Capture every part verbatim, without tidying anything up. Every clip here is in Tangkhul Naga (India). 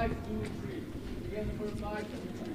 Five, two, three. Again, number five, two, three.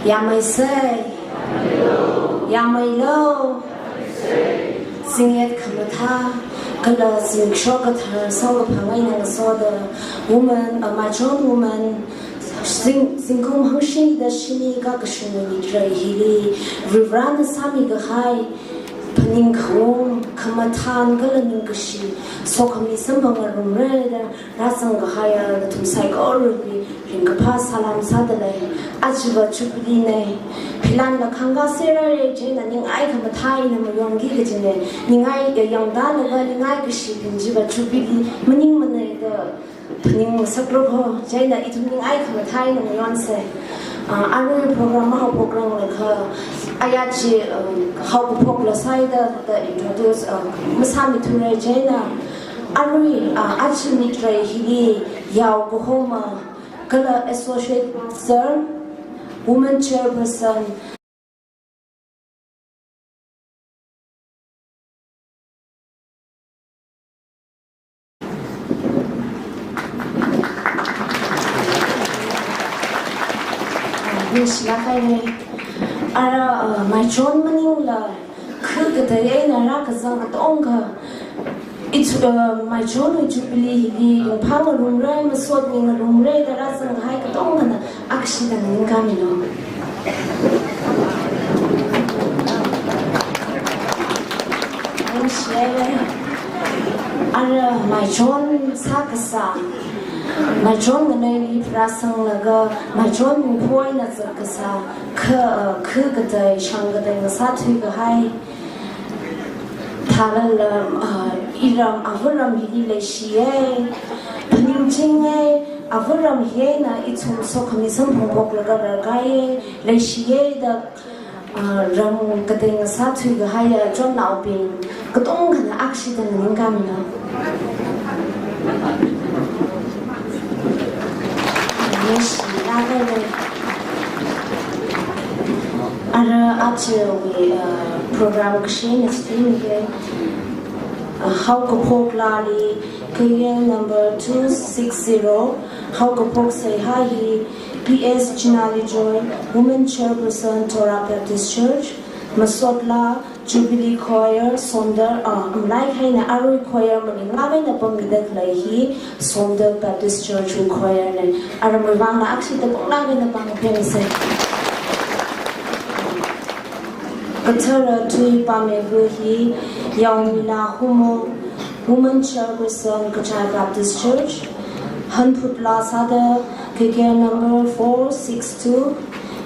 Yāmeisei. Yāmeilo. Zingyet khamathā kala zingshok kathar sākaphang eina ngasoda women, uh, Maichon women, zing-, zingkum hangshida shini kakashung mitrei hili Varivarana sāmikahai phaningkhaung, khamathān kala ningkashi, sokhami samphang ngarumra da rāzangkahaiya nathum saikorali ringkaphā salam sādalei. Ajava Jubilee nei. Philanla khangkā serrarei, chieina ningai khamathā eina mayonki kajinei. Ningai ya yangda laga ningai kashibing chiva Jubilee maningmanei da phaning masakra kho, chieina ithum ningai khamathā eina mayonsei. Ah, arui program mahaophokranglakha, aya chi, um, haokaphokla sāida da introduce, um, masāmithurei chieina. Arui, ah, aja mitrei hili yao kahoma kala Associate Pastor, Women Chairperson, Ningshilāk haira. Ara, uh, Maichon maningla, khu katei eina rākazang katonga, ithum, uh, Maichonwui Jubilee hili yungphā ngarumra, masotmi ngarumra da rāzanghai katongana akhashida nganingkāmilo. Ningshihaira. Ara Maichon sākasā, Maichon nganeili pharāsanglaga Maichon mungpho eina zatkasā, khu, uh, khu katei, shang katei ngasāthuikahai, thālala, ah, iram, avaram hili leishiya, phaningchinga, avaram hi eina ithum sokhami samphangphoklaga rarkāya, leishiya da, ah, ram katei ngasāthuikahaiya chonnaobing katongana akhashida nganingkāmilo. Ningshilāk haira. Ara ajawui, uh, program kashi eina chitheimikha, uh, haokaphok laali, K L number two six zero, haokaphok seihā hi P S Chinali Joy, Women Chairperson, Torah Baptist Church, masot laa, Jubilee Choir, Somdal, ah, amlai eina arui choir maninglāk eina pammida khalei hi Somdal Baptist Church wui choir nei. Aramwui vangla akhashida ponglāk eina pāngphensei. Kathara tui pāmiakha hi Yaomila Humo, Women Chairperson, Kachai Baptist Church, hanphut laa sāda K K number four six two,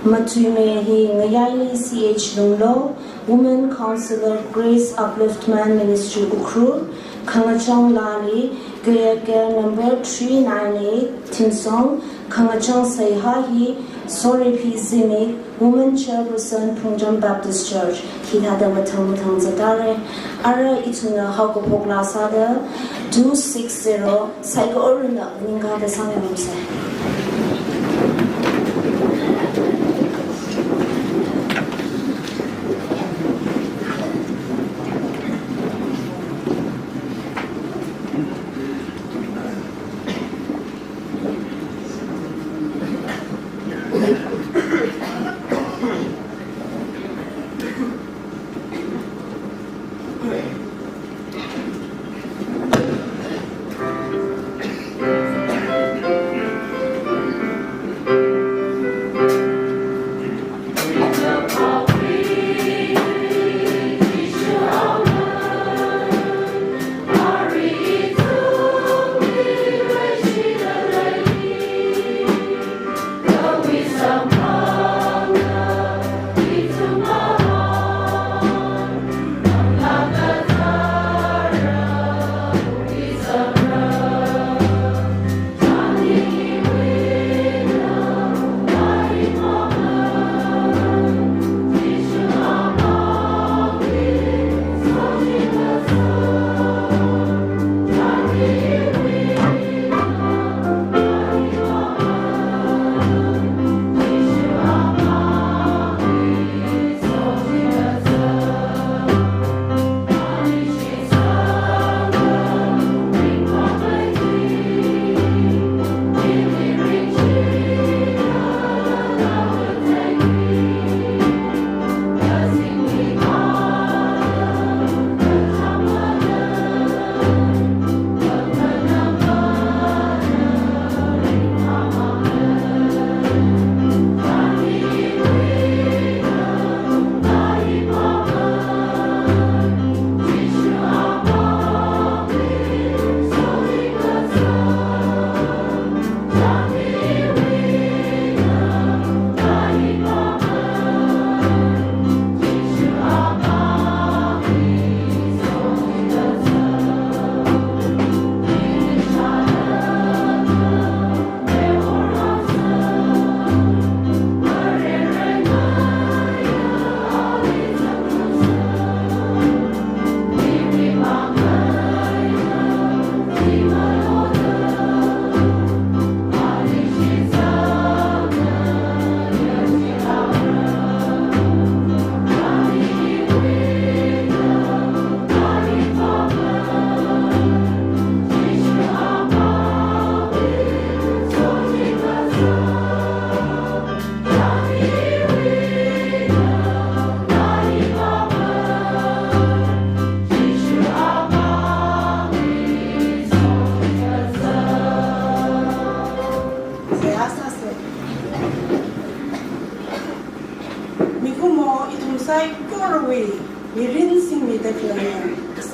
matuimi hi Ngayaili C H Lunglo, Women Counselor, Grace Upliftment Ministry, Ukhrul, khangachang laali, K K number three nine eight, Thimsong, khangachang seihā hi Soriphi Zimik, Women Chairperson, Phungcham Baptist Church, hithāda mathang mathang zatdalei. Ara ithumna haokaphok laa sāda two six zero, saikorana nganingkāda sāngarumsei.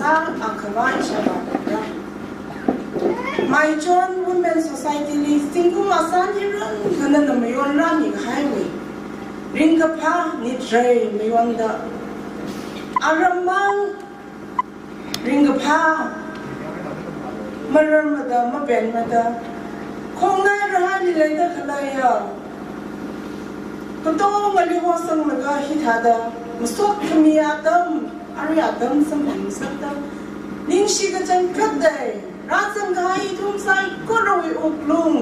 Akhavai shaba ra. Maichon Women Society li zingkum asan hiran kanana mayon rami kahaiwui ringkaphā nitrei mayonda, aramang ringkaphā maramada mapenmada, khongnai rahāli leida khaleiya katongali hosanglaga hithāda masot khami atam, arui atam samphangmasakta, ningshi kachangkhat dei, rāzang kahai ithum saikorawui wuklung,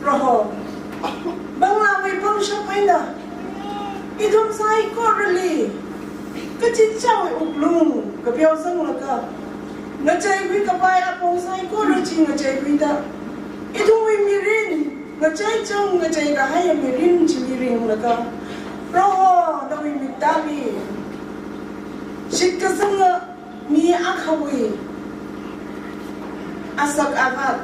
Proho, manglāwui pangshap eina ithum saikorali kachichāwui wuklung kapeo zanglaga, ngacheikhui kapai apong saikora chi ngacheikhuida, ithumwui mirin, ngachei chang ngachei kahaiya mirin chi mirinlaga, Proho, nawui miktāli shitkasanga mi akhawui asak avat,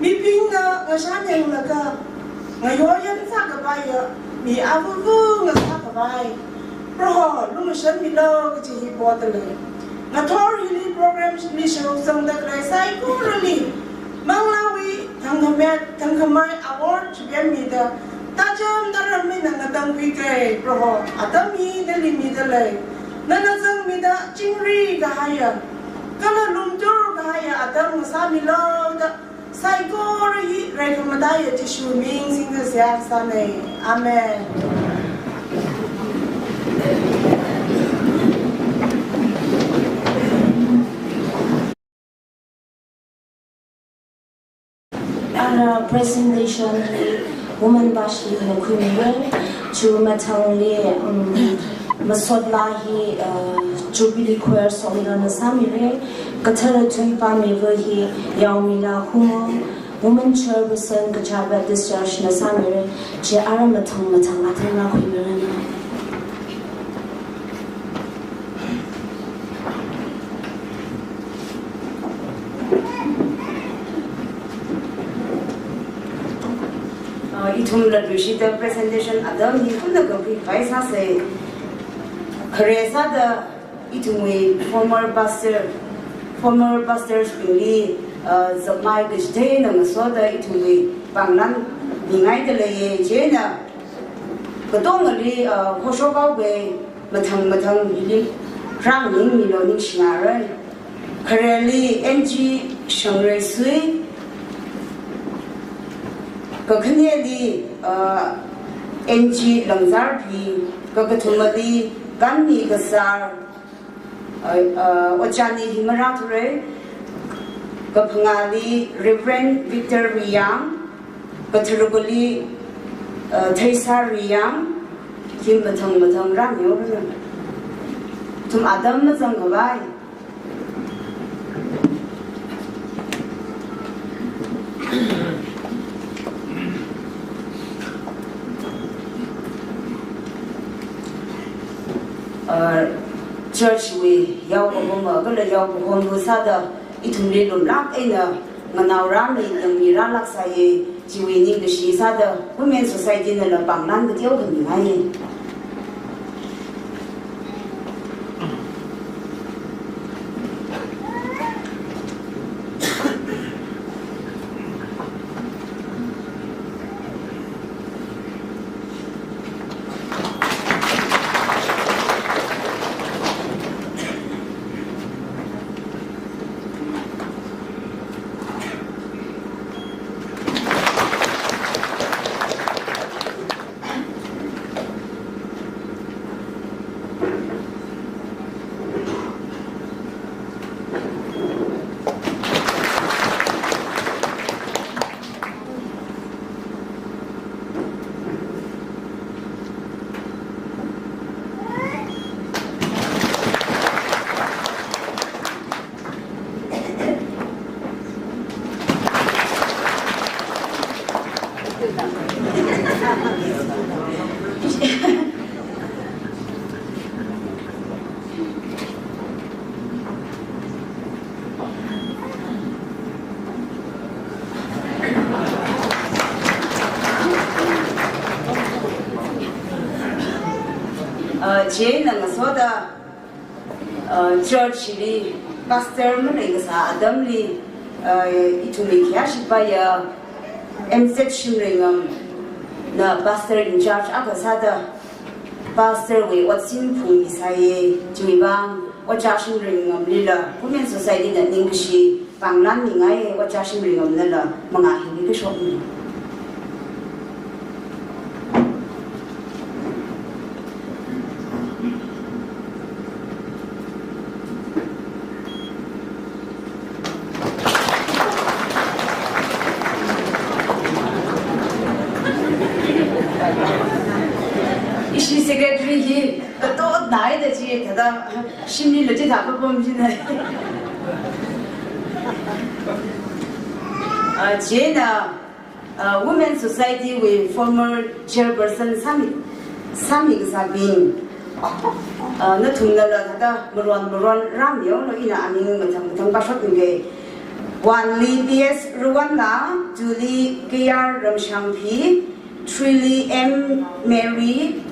mibingna ngashan yanglaga ngayoyan sākapaiya mi avuvu ngasā kapai, Proho, lumashanmilu kaji hi poda lei. Ngathor hili program li shāruk zangda khalei saikorali manglāwui thangkhamet, thangkhamei award chipemmida, tacham taram eina ngatangkhui kei, Proho, atam hi nali mida lei. Nana zangmida chingri kahaiya kala lumtur kahaiya atam ngasāmilu da, saikora hi reikhamataiya Jishu ming singda seihā sānei. Amen. Ara presentation hi Women Bashli na khuimira, chi mathangli, um, masot laa hi, uh, Jubilee Choir song na sāmira, kathara tui pāmiva hi Yaomila Humong, Women Chairperson Kachar Baptist Church na sāmira, chi ara mathang mathang athang na khuimira na. Uh, ithum latluishida presentation atam hi ithumna kakhui khavai sāsei. Khare sāda ithumwui former pastor, former pastors bingli, uh, zakmai kachithei eina ngasoda ithumwui pānglan mingaida leiya, chieina katongali, uh, khoshok haokei, mathang mathang hili rānganingmilu, ningshinara. Khareli N G Shangreisui, kakhaneli, uh, N G Langzarphi, kakathumali Kanmi Kasar, uh, uh, ojāni hi marāthura, kaphangāli Reverend Victor Riyang, katharukali, uh, Theisa Riyang, hi mathang mathang rāmihaora. Ithum atam mazang khavai. Uh, church wui yaokahoma kala yaokahomlu sāda ithumli lumlāk eina nganao rāmi, yangmi rālāk sāya, chiwui ningkashi sāda Women Society nala pānglan kateo khamingaiya. Uh, chieina ngasoda, Uh, church li pastor maleikasā atamli, uh, ithumwui khayāshipaiya M Z Shimreingam na pastor in charge akha sāda pastor wui otsin phungmisai, chiwuivang Ojā Shimreingamlila Women Society na ningkashi pānglanmingai, Ojā Shimreingamnala mangā hili kashokmi. Ishi secretary hi katot nai da chi thāda shimli lo chi thākapam chi nai. Ah, chieina, ah, Women Society wui former chairperson sāmi, sāmi kasābing, ah, nathumnala thāda maron maron rāmihaolu, ina aming mathang mathang pāshokmige. One li P S Ruwanla, two li K R Ramshangphi, three li M Mary,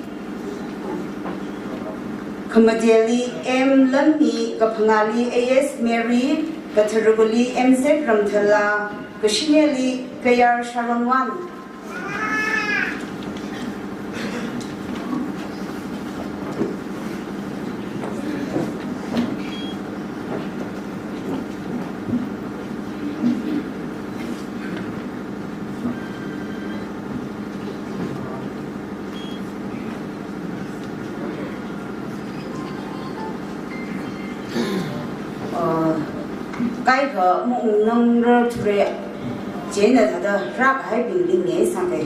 khamateli M Lanmi, kaphangāli A S Mary, katharukali M Z Ramthalla, kashineli K R Sharon Wan. Uh, kaikha maungnangra thura, chieina thāda rākahaibingli ngesāngai.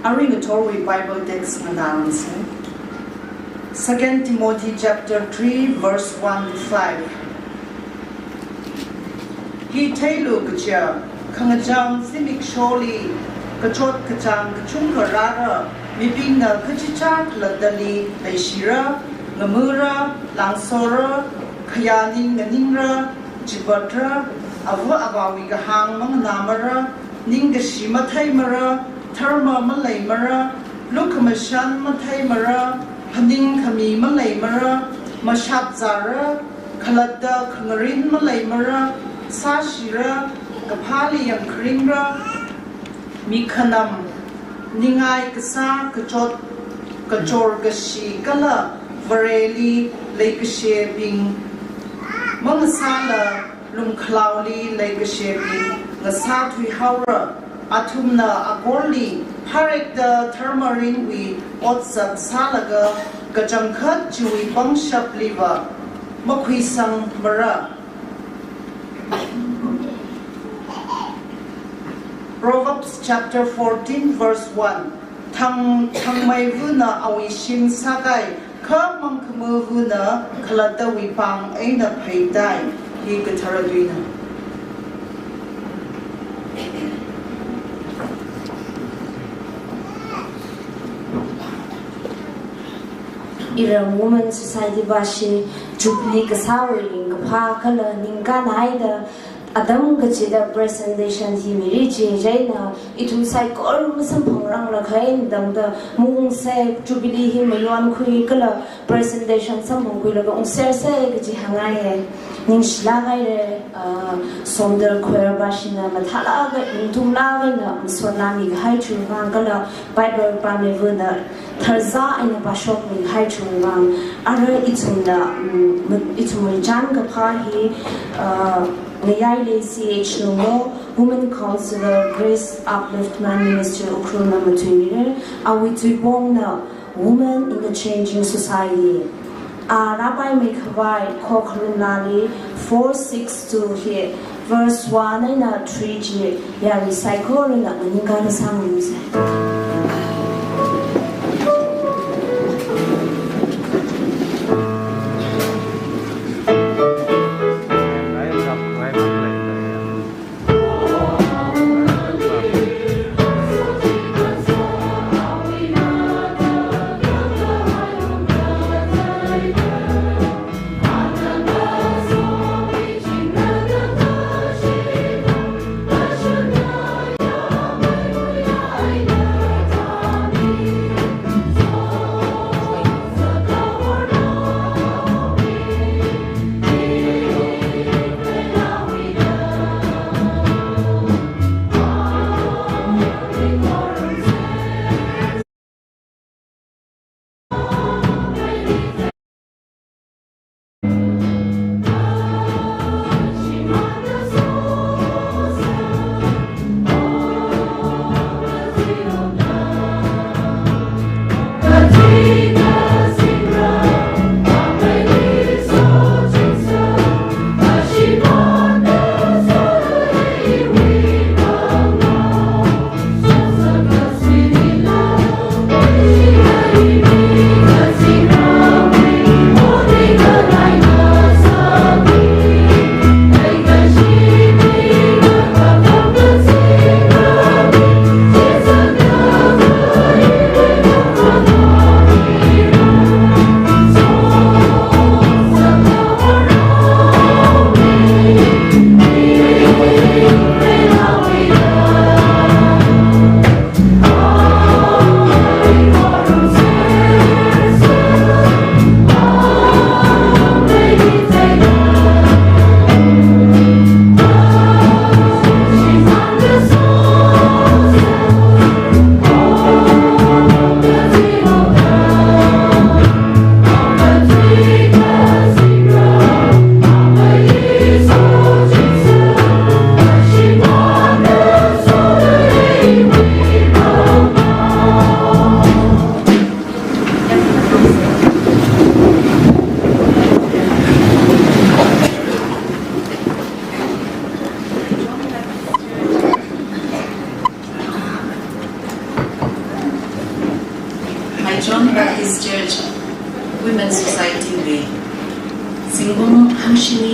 Arui ngathorwui Bible text nganāngarumsa. Second Timothy chapter three verse one to five. Hi theilu kaja, khangachang zimiksholi kachot kachāng kachungkha rāra, mibingna kachichā khalattali leishira, ngamura, langsora, khayā ning nganingra, chipatra, ava avāwui kahāng manganāmara, ningkashi matheimara, dharma maleimara, lukhamashan matheimara, phaningkhami maleimara, mashapzāra, khalatta khangarin maleimara, sāshira, kaphāli yangkharingra, mikhanam, ningai kasā kachot, kachor kashi kala Vareli leikashebing mangasāla, lumkhalaoli leikashebing ngasāthuihaora. Athumna akorli pharekda dharmarinwui otsak sālaga kachangkhat chiwui pangshapliva makhuisangmara. Proverbs chapter fourteen verse one. Thang, thangmeivana awui shim sākai, kha mangkhamavana khalattawui pāng eina pheitai. Hi kathara tuina. Iram Women Society bashi Jubilee kasāwui ringkaphā kala ningkānhaida atam kachida presentation hi miri chi chieina ithum saikora masamphangrang lakhain dangda mungse Jubilee hi mayonkhui kala presentation samphangkhuilaga ungserse kaji hāngngaiye. Ningshilāk haire, ah, Somdal Choir bashina mathālāka, ningthumlāka eina masotnami kahai chiwui vang kala Bible pāmeivana tharzā eina pāshokmi kahai chiwui vang. Ara ithumna, mm, ma-, ithumwui chānkaphā hi, ah, ngayaili C H Nunglo, Women Counselor, Grace Upliftment Ministry Ukhrulna matuimire, awui tuipongna Women in the Changing Society. A rāpaimei khavai Khokharumlali four six two hi verse one eina three chi yarui saikorana nganingkāda sāngarumsa.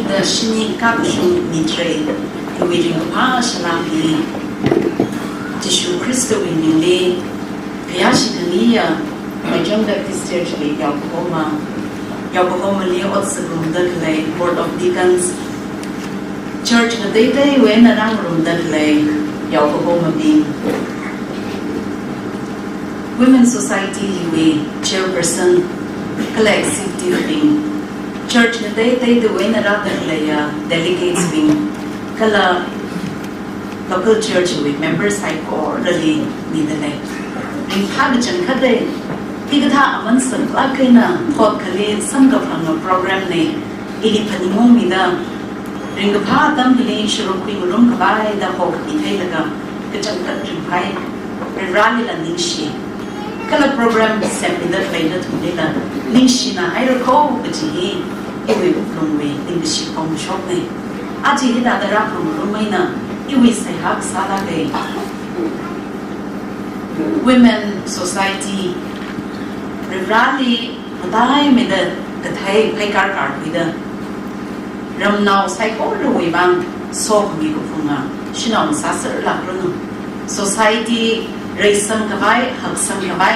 Shini kakashung mitrei, iwui ringkaphā salām hi Jishu Khristawui mingli, kayāshi khaniya, Maichong Baptist Church li yaokahoma, yaokahomali ot sārumda khalei Board of Deacons, church ngateiteiwui eina rāngarumda khalei yaokahomabing, Women Society wui chairperson kala executive bing, church ngateiteiteiwui eina rāda khaleiya delegates bing, kala local church wui members saikorali midalei. Ringphā kachangkhatta, hikathā aman saklāk eina thot khalei samkaphanga program na, ili phaningungmida, ringkaphā atam hili sharuk khuingarum khavai da hokhami theilaga, kachangkhat ringphāi, Varivarālila ningshi. Kala program semmida khalei nathumlila ningshina haira kho kaji hi, iwui wuklungwui ningkashi pongshokna. Aja hithāda rāphangarum eina, iwui seihā kasā lāka. Women Society, Varivarāli mataimeida kathei pheikar karkhuida, ramnao saikorawui vang sokhami kaphunga shanao sāserlakranu. Society reisangkhavai, haksamkhavai,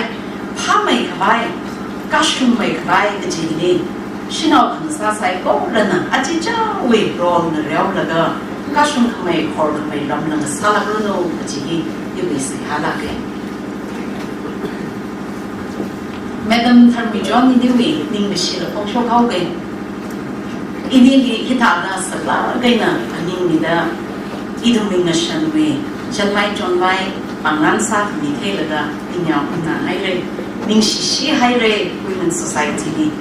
phāmeikhavai, kashungmeikhavai kaji hili, shanao khangasā saikorana achichāwui role ngareolaga, kashungkhamei, khorkhamei lamla ngasālakranu kaji hi iwui seihā lāka. Madam Tharmichon iniwui ningkashila pongshok haoka. Inili hithāda saklāk eina phaningmida, ithumwui ngashanwui shanmai chonvai pāngran sākhami theilaga ningyāng ungna haira, ningshishi haira, Women Society li.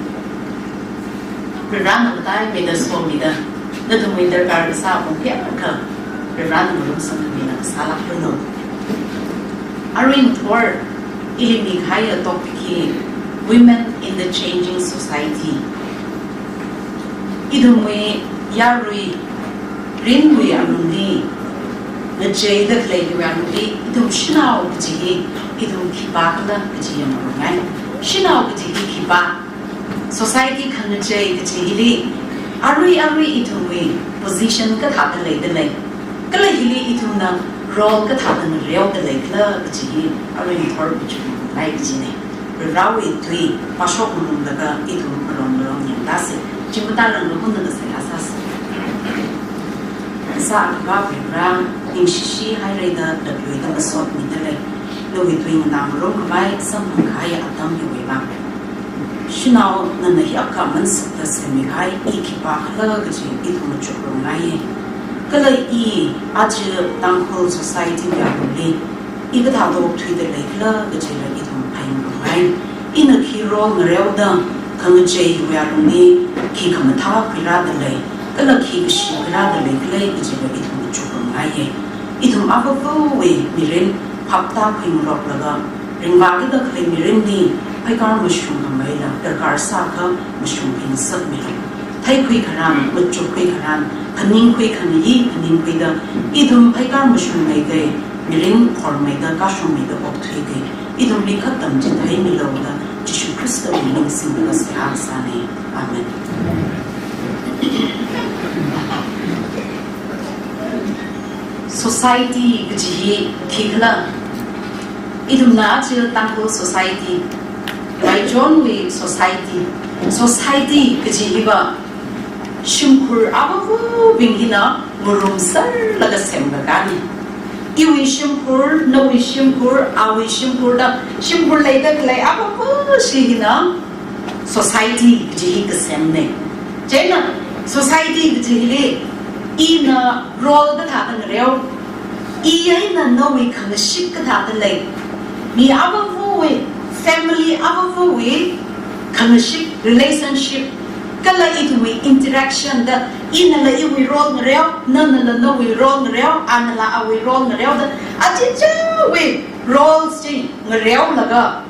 Varivarāna mataimeida somida, nathumwui darkar kasā apong khayākha Varivarāna malung samkhamina kasālakranu. Arui ngathor ili mikahaiya topic hi Women in the Changing Society. Ithumwui yarui mirinwui alungli, ngacheida khalei hiwui alungli, ithum shanao kaji hi, ithum khipākhala kaji yanglu ngai. Shanao kaji hi khipā, society khangachei kaji hili, arui arui ithumwui position kathāda leidalei, kala hili ithumna role kathāda ngareoda leikhala kaji hi, arui ngathor pachunglai kajina. Varivarāwui tui pāshok malunglaga ithum malong malong yangtāsa. Chi matāranglakha nana seihā sāsa. Kasā Akhava Varivara, ningshishi haira da lapluida masotmidalei. Nawui tui nganāngarum khavai samphang kahai atam hiwui vang. Shanao nana hiyākha aman sakta semikahai i khipākhala kaji ithum machukrumngaiya. Kala i aja Tangkhul society wui alungli i kathāda okthuida leikhala kajila ithum phāngarumngai. Ina khi role ngareoda khangachei hiwui alungli khi khamathā khuirāda lei, kala khi kashi khuirāda leikhala kajila ithum machukrumngaiya. Ithum avāvawui mirin phaptā khuingaroklaga, ringvākida khalei mirinli pheikar mashungkhameila darkar sākha mashungkhui ngasakmilu. Theikhui kharan, machukkhui kharan, phaningkhui khangayi phaningkhuida, ithum pheikar mashungmeida, mirin khormeida, kashungmeida okthuida, ithumli khatam chitheimilu da Jishu Khristawui ming singlaga seihā kasāna. Amen. Society kaji hi khikhala? Ithumna aja Tangkhul society, Maichonwui society, society kaji hiva shimkhur avāvabing hina ngarumserlaga semkakāna. Iwui shimkhur, nawui shimkhur, awui shimkhur da, shimkhur leida khalei avāvashi hina society kaji hi kasemna. Chieina society kaji hili ina role kathāda ngareo, i eina nawui khangashik kathāda lei, mi avāvawui, family avāvawui khangashik, relationship, kala ithumwui interaction da, inala iwui role ngareo, nanala nawui role ngareo, anala awui role ngareo da, achichāwui roles chi ngareolaga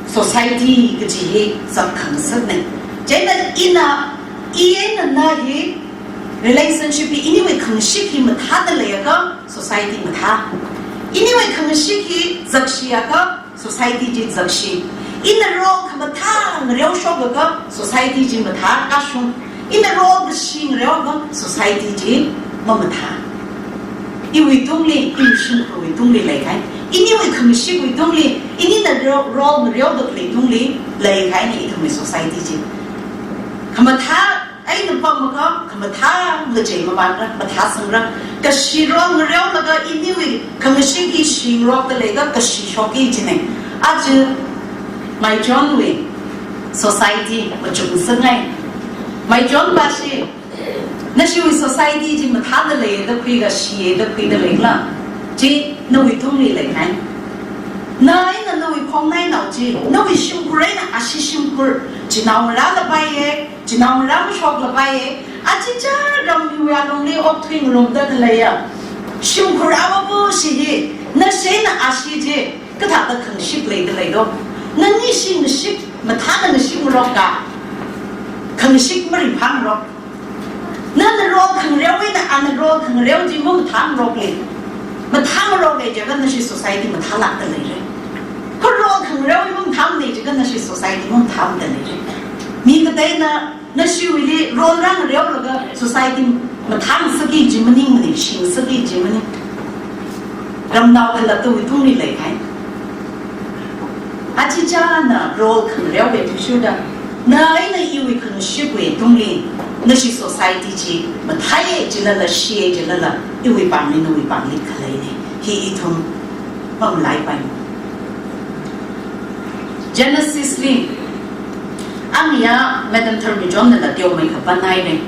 society kaji hi zatkhangasakna. Chieina ina, i eina na hi relationship hi iniwui khangashik hi mathāda leiakha society mathā. Iniwui khangashik hi zakshiakha society chi zakshi. Ina role khamathā ngareoshoklaga society chi mathā kashung. Ina role kashi ngareoakha society chi mamathā. Iwui tungli, iwui shimkhurwui tungli leikahai. Iniwui khangashikwui tungli, inina ro-, role ngareoda khalei tungli leikahaina ithumwui society chi. Khamathā eina pamkha, khamathā ngachei mavātra, mathāsangra. Kashi role ngareolaga iniwui khangashi hi shingarokda leiakha kashi shokki jina. Aja Maichonwui society machukngasakngai. Maichon bashi, nashiwui society chi mathāda leida khuiakha shida khuida leikhala? Chi nawui tungli leikahai. Na eina nawui khongnainao chi, nawui shimkhur eina ashi shimkhur, chinaongarā lapaiye, chinaongarā mashok lapaiye, achicha ram hiwui alungli okthui ngarumda khaleiya shimkhur avabu shi hi, nashi eina ashi chi kathāda khangashik leida leido? Nani shi ngashik, mathāda ngashik ngarokakha, khangashik mariphangarok. Nana role khangareo eina ana role khangareo chi mamathāngarokle. Mathāngarokle jiakha nashi society mathālākda leira. Kha role khangareo hi mamathāmane jiakha nashi society mamathāmada leira. Mi kateina nashiwuili role rāngareolaga society mathāngasakki kaji maningmane, shingasakki kaji maning. Ramnao khalattawui tungli leikahai. Achichana role khangareowui athishurda, na eina iwui khangashikwui tungli, nashi society chi mathāye jilala, shiye jilala, iwui pāngli, nawui pāngli khaleine. Hi ithum mamalaipaimana. Genesis li, aniya Madam Tharmichonnala teomeikha pānhaire.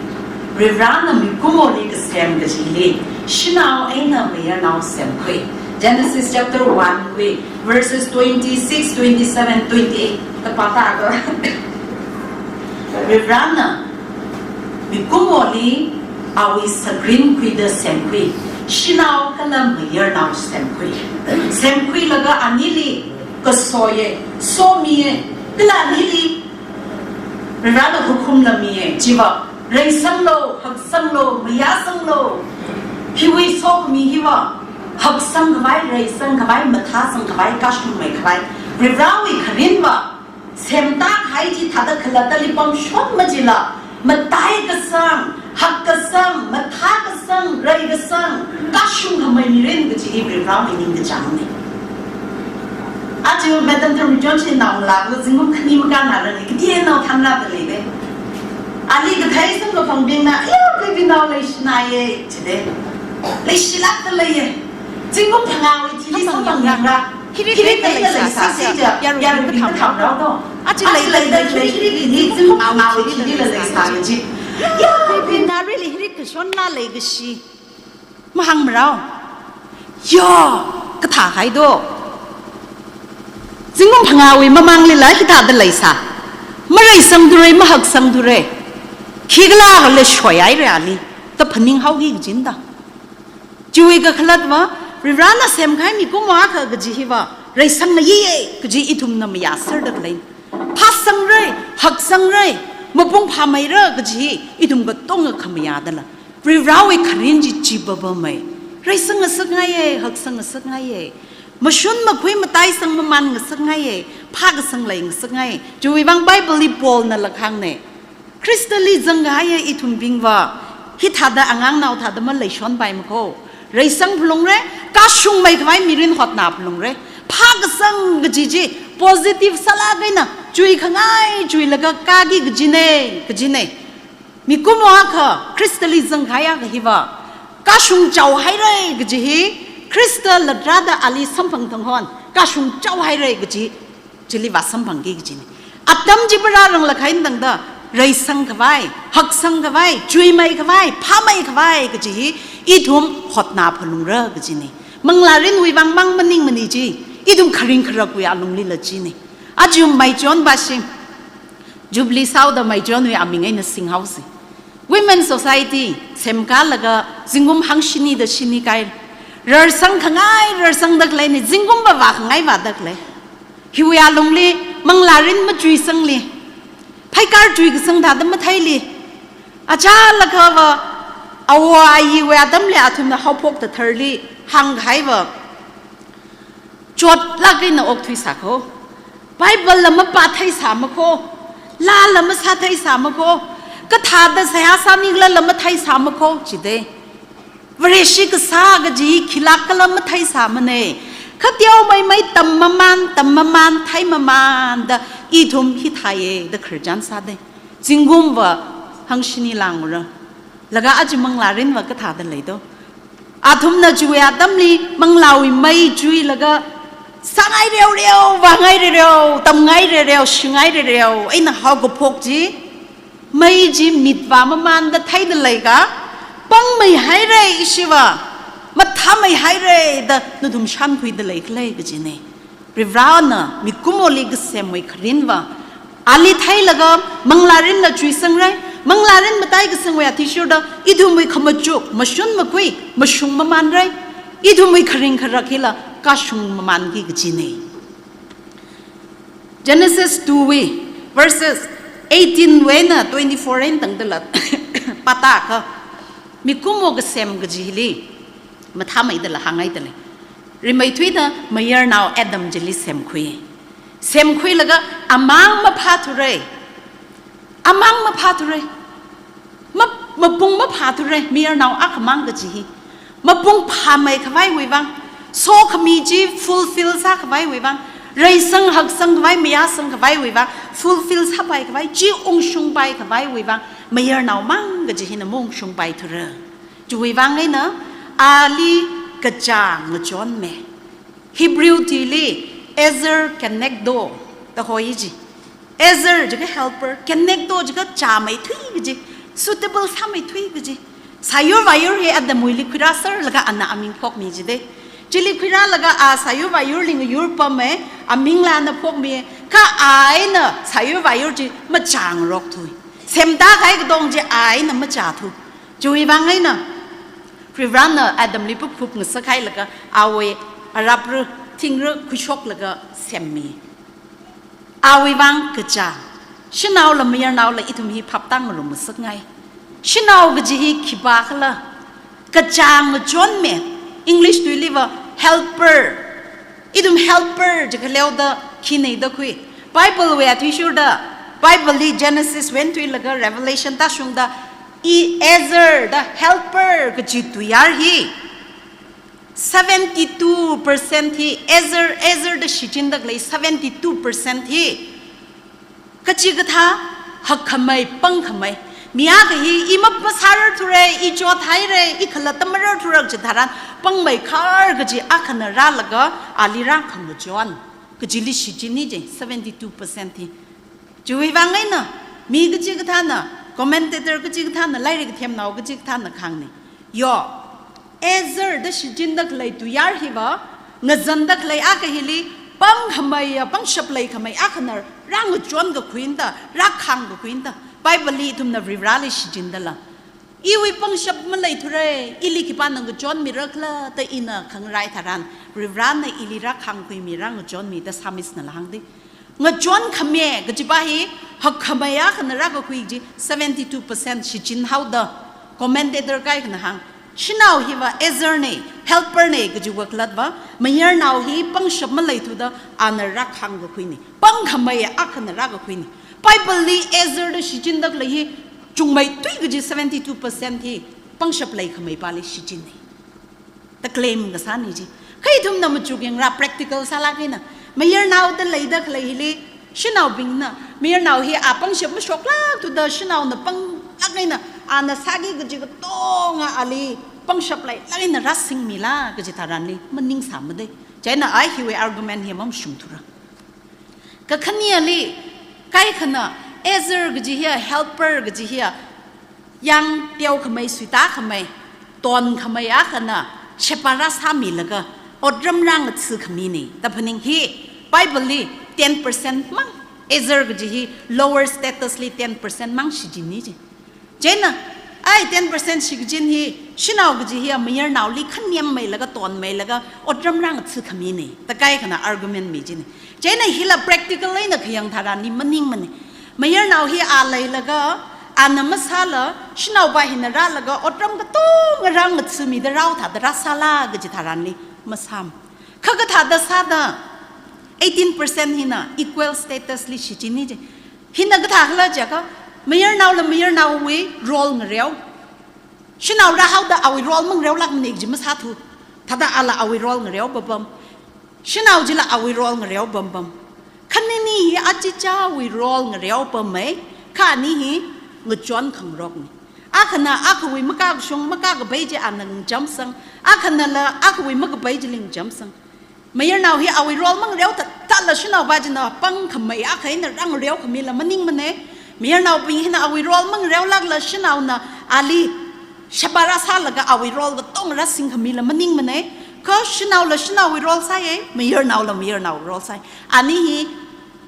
Varivarana mikumoli kasem kachili, shanao eina mayarnao semkhui. Genesis chapter one wui verses twenty-six, twenty-seven, twenty-eight. Tapata ko. Varivarana mikumoli awui sakrin khuida semkhui, shanao kala mayarnao semkhui. Semkhuilaga anili kasoye, somiye, kala anili Varivarana hukumla miye, chiva, reisanglo, haksanglo, mayāsanglo. Hiwui sokhami hiva, haksangkhavai, reisangkhavai, mathāsangkhavai, kashungmeikhavai. Varivarawui kharinva, semtakahai chi thāda khalattali pamshon machila, matai kasang, hak kasang, mathā kasang, rei kasang, kashungkhamei mirin kaji hi Varivarawui ningkachāngne. Aja Madam Tharmichon chi naongalāva zingkum khani makānarane, kateonao thanrāda leine. Ali kathei samkaphangbingna, "Iyo, khuibingnao leishināye," jide. Leishilākda leiye. Zingkum phangāwui thili samphangyangra. Hiri hiri leisāsi ja, yarui kathāmrao do. Aja leida lei hiri hiri zingkum phangāwui thilila leisā kaji. Ya, bina really hiri kashonna leikashi. Mahāngmarao. Ya, kathāhai do. Zingkum phangāwui mamānglila hithāda leisā. Mareisangthure, mahaksangthure. Khikhalākhala shoihaire ali. Da phaninghaoki kajina da. Chiwui kakhalatva, Varivarana semkahai mikumo akha kaji hiva, reisangngaiye kaji ithumna mayāserda khalei. Phāsangra, haksangra, mapung phāmeira kaji hi ithum katonga khamayādala. Varivarawui kharin chi chi papamei. Reisangngasakngaiye, haksang ngasakngaiye. Mashun makhui mataisang mamān ngasakngaiye, phākasang lei ngasakngaiye. Chiwuivang Bible li Paulnala hāngne. Khristali zangkahaiya ithumbingva, hithāda angangnao thāda maleishonpaimako. Reisang phalungra, kashungmeikhavai mirin hotna phalungra. Phākasang kaji chi, positive sālāk eina, chuikhangai chuilaga kāki kajine, kajine. Mikumo akha, Khristali zangkahai akha hiva, kashung chaohaira kaji hi, Khrista latrāda ali samphang thang hon, kashung chaohaira kaji, chili vāsamphangki kajine. Atam chi parāranglakha eina tangda, reisangkhavai, haksangkhavai, chuimeikhavai, phāmeikhavai kaji hi, ithum hotna phalungra kajine. Manglārinwui vang mang maningmane chi, ithum kharing kharakwui alunglila chine. Aja Maichon bashi, Jubilee sāhaoda Maichonwui aming eina singhaosi. Women Society semkalaga zingkum hangshini da shini kai. Rarsang khangai, rarsangda khaleine, zingkumva vākhangai vāda khalei. Hiwui alungli, manglārin machuisangli, phaikar chuikasang thāda matheili, achālakhava, awo ayiwui atamli athumna haophok tatharli, hāngkahaiva, chotlāk eina okthuisāko. Bible la mapātheisāmako. Laala masātheisāmako. Kathāda seihā sāni khala matheisāma kho jida. Vareshi kasā kaji khilāk khala matheisāmana. Khateomeimei tam maman, tam maman, thei mamanda ithum hithāya da khararchan sāda. Zingkumva hangshini langura. Laga aja manglārinva kathāda leido. Athumna chiwui atamli manglāwui mei chuilaga sāngai reoreo, vāngai reoreo, tamngai reoreo, shingai reoreo eina haokaphok chi, mei chi mitvā mamanda theida leika, pangmeihaira ishiva, mathāmeihaira da nathum shānkhuida leikhala kajina. Varivarana mikumoli kasemwui kharinva ali theilaga manglārinla chuisangra. Manglārin mataikasangwui athishurda ithumwui khamachuk mashun makhui, mashung mamanra. Ithumwui kharing kharak hila kashung mamanki kajina. Genesis two wui verses eighteen wui eina twenty-four eina tangdala pātākha, mikumo kasem kaji hili mathāmeidala hāngngaidalei. Rimeithuida mayarnao Adam chili semkhui. Semkhuilaga amang maphāthura. Amang maphāthura. Ma-, mapung maphāthura, mayarnao akhamang kaji hi. Mapung phāmeikhavaiwui vang, sokhami chi fulfill sākhavaiwui vang, reisang haksangkhavai, mayāsangkhavaiwui vang, fulfill sāpaikhavai, chi ungshungpaikhavaiwui vang, mayarnao mang kaji hina maungshungpaithura. Chiwui vang eina ali kachā ngachonmi. Hebrew tili ezer kenegdo da hoi ji. Ezer jiakha helper, kenegdo jiakha chāmeithui kaji, suitable sāmeithui kaji. Sāyur vāyur hi Adamwuili khuirāserlaga ana aming phokmi jida. Chili khuirālaga a sāyur vāyurli ngayurpama, amingla ana phokmi, kha a eina sāyur vāyur chi machāngarokthui. Semda kahai katong chi a eina machāthu. Chiwui vang eina Varivarana Adamli puphup ngasakhailaga awui arapra, thingra khuishoklaga semmi. Awui vang kachā. Shanaola mayarnaola ithum hi phaptāngarum ngasakngai. Shanao kaji hi khipākhala? Kachā ngachonmi. English tuiliva helper. Ithum helper jiakha leoda khina da khui. Bible wui athishurda, Bible li Genesis wui eina thuilaga Revelation tāshungda, i ezer da helper kaji tuiyār hi seventy-two percent hi, ezer, ezer da shichinda khalei seventy-two percent hi kachikathā hakkhamei, pangkhamei. Mi akha hi i map masārarthura, i chothaira, i khalatta mararthura chitharan, pangmeikhar kaji akhana rālaga ali rākhangachon kajili shichinni je, seventy-two percent hi. Chiwui vang eina mi kachikathāna, commentator kachikathāna, lairik kathemnao kachikathāna kahāngna. Yo, ezer da shichinda khalei tuiyār hiva, ngazanda khalei akha hili pangkhameiya, pangshap leikhamei akhana rāngachon kakhui eina da, rākhang kakhui eina da. Bible li ithumna Varivarali shichindala, iwui pangshap maleithura, ili khipāna ngachonmirakhala da ina khangarai tharan, Varivarana ili rākhangkhuimi, rāngachonmi da Psalmist nala hāngda. Ngachonkhami kajipa hi hakkhamei akhana rākakhui chi seventy-two percent shichinhaoda, commentator kaikhana hāng, shanao hiva ezer na, helper na kajiwui khalatta, mayarnao hi pangshap maleithuda ana rākhang kakhuina. Pangkhamei akhana rākakhuina. Bible li ezer da shichinda khalei hi chungmeithui kaji seventy-two percent hi pangshap leikhameipali shichinna da claim kasāna ji. Kha ithumna machukyāngra, practical sālāk eina. Mayarnao da leida khalei hili, shanaobingna, mayarnao hi a pangshap mashoklākthuda, shanaona panglāk eina, ana sāki kaji katonga ali pangshap leilāk eina rāsingmila kaji tharanli maningsāmada. Chieina a hiwui argument hi mamashungthura. Kakhaneli, kaikhana, ezer kaji hiya, helper kaji hiya, yāng teokhamei, suitākhamei, tonkhamei akhana sheba rāsāmilaga otram rāngatha̱khamina da phaning hi. Bible li ten percent mang, ezer kaji hi lower status li ten percent mang shichinni ji. Chieina, ai ten percent shichin hi, shanao kaji hiya mayarnaoli khanyammeilaga, tonmeilaga, otram rāngatha̱khamina da kaikhana argument mi jina. Chieina hila practical eina khayang tharanli maningmana. Mayarnao hi a leilaga, ana masāla, shanaopa hina rālaga, otram katonga rāngatha̱mida rao thāda rāsāla kaji tharanli masām. Kha kathāda sāda, eighteen percent hina equal status li shichinni ji. Hina kathākhala jiakha, Mayarnaola mayarnaowui role ngareo. Shanao rāhaoda awui role mangareolākmane kaji masāthu. Thāda ala awui role ngareo papam. Shanao chila awui role ngareo pampam. Khanini hi achichāwui role ngareo pammei, kha ani hi ngachon khangarokne. Akhana akhawui makakashung, makakapai chi ana ngachamsang, akhanala akhawui makapai chili ngachamsang. Mayarnao hi awui role mangareo thāda, thāla shanaopa china pangkhamei akha eina rāngareo khamila maningmane. Mayarnaobing hina awui role mangareolākla shanaona ali shaba rāsālaga awui role katonga rāsing khamila maningmane. Kha shanaola shanaowui role sāye, mayarnaola mayarnaowui role sāye. Ani hi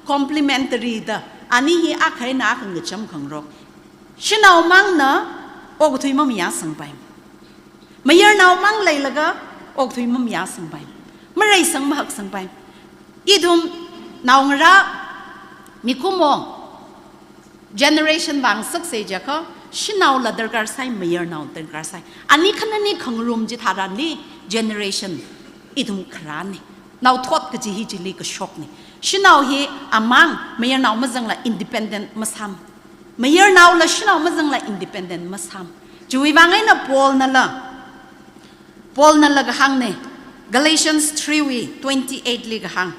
complementary da, ani hi akha eina akha ngacham khangarok. Shanao mangna okathui mamayāsangpai. Mayarnao mang leilaga okathui mamayāsangpai. Mareisang mahaksangpai. Ithum naongarā mikumo generation vāngasaksa jiakha, shanaola darkar sāi, mayarnao darkar sāi. Ani khanini khangarum chitharanli generation ithum kharāne. Naothot kaji hi chili kashokne. Shanao hi amang, mayarnao mazangla independent masām. Mayarnaola shanao mazangla independent masām. Chiwui vang eina Paulnala, Paulnala kahāngne, Galatians three wui twenty-eight li kahāng.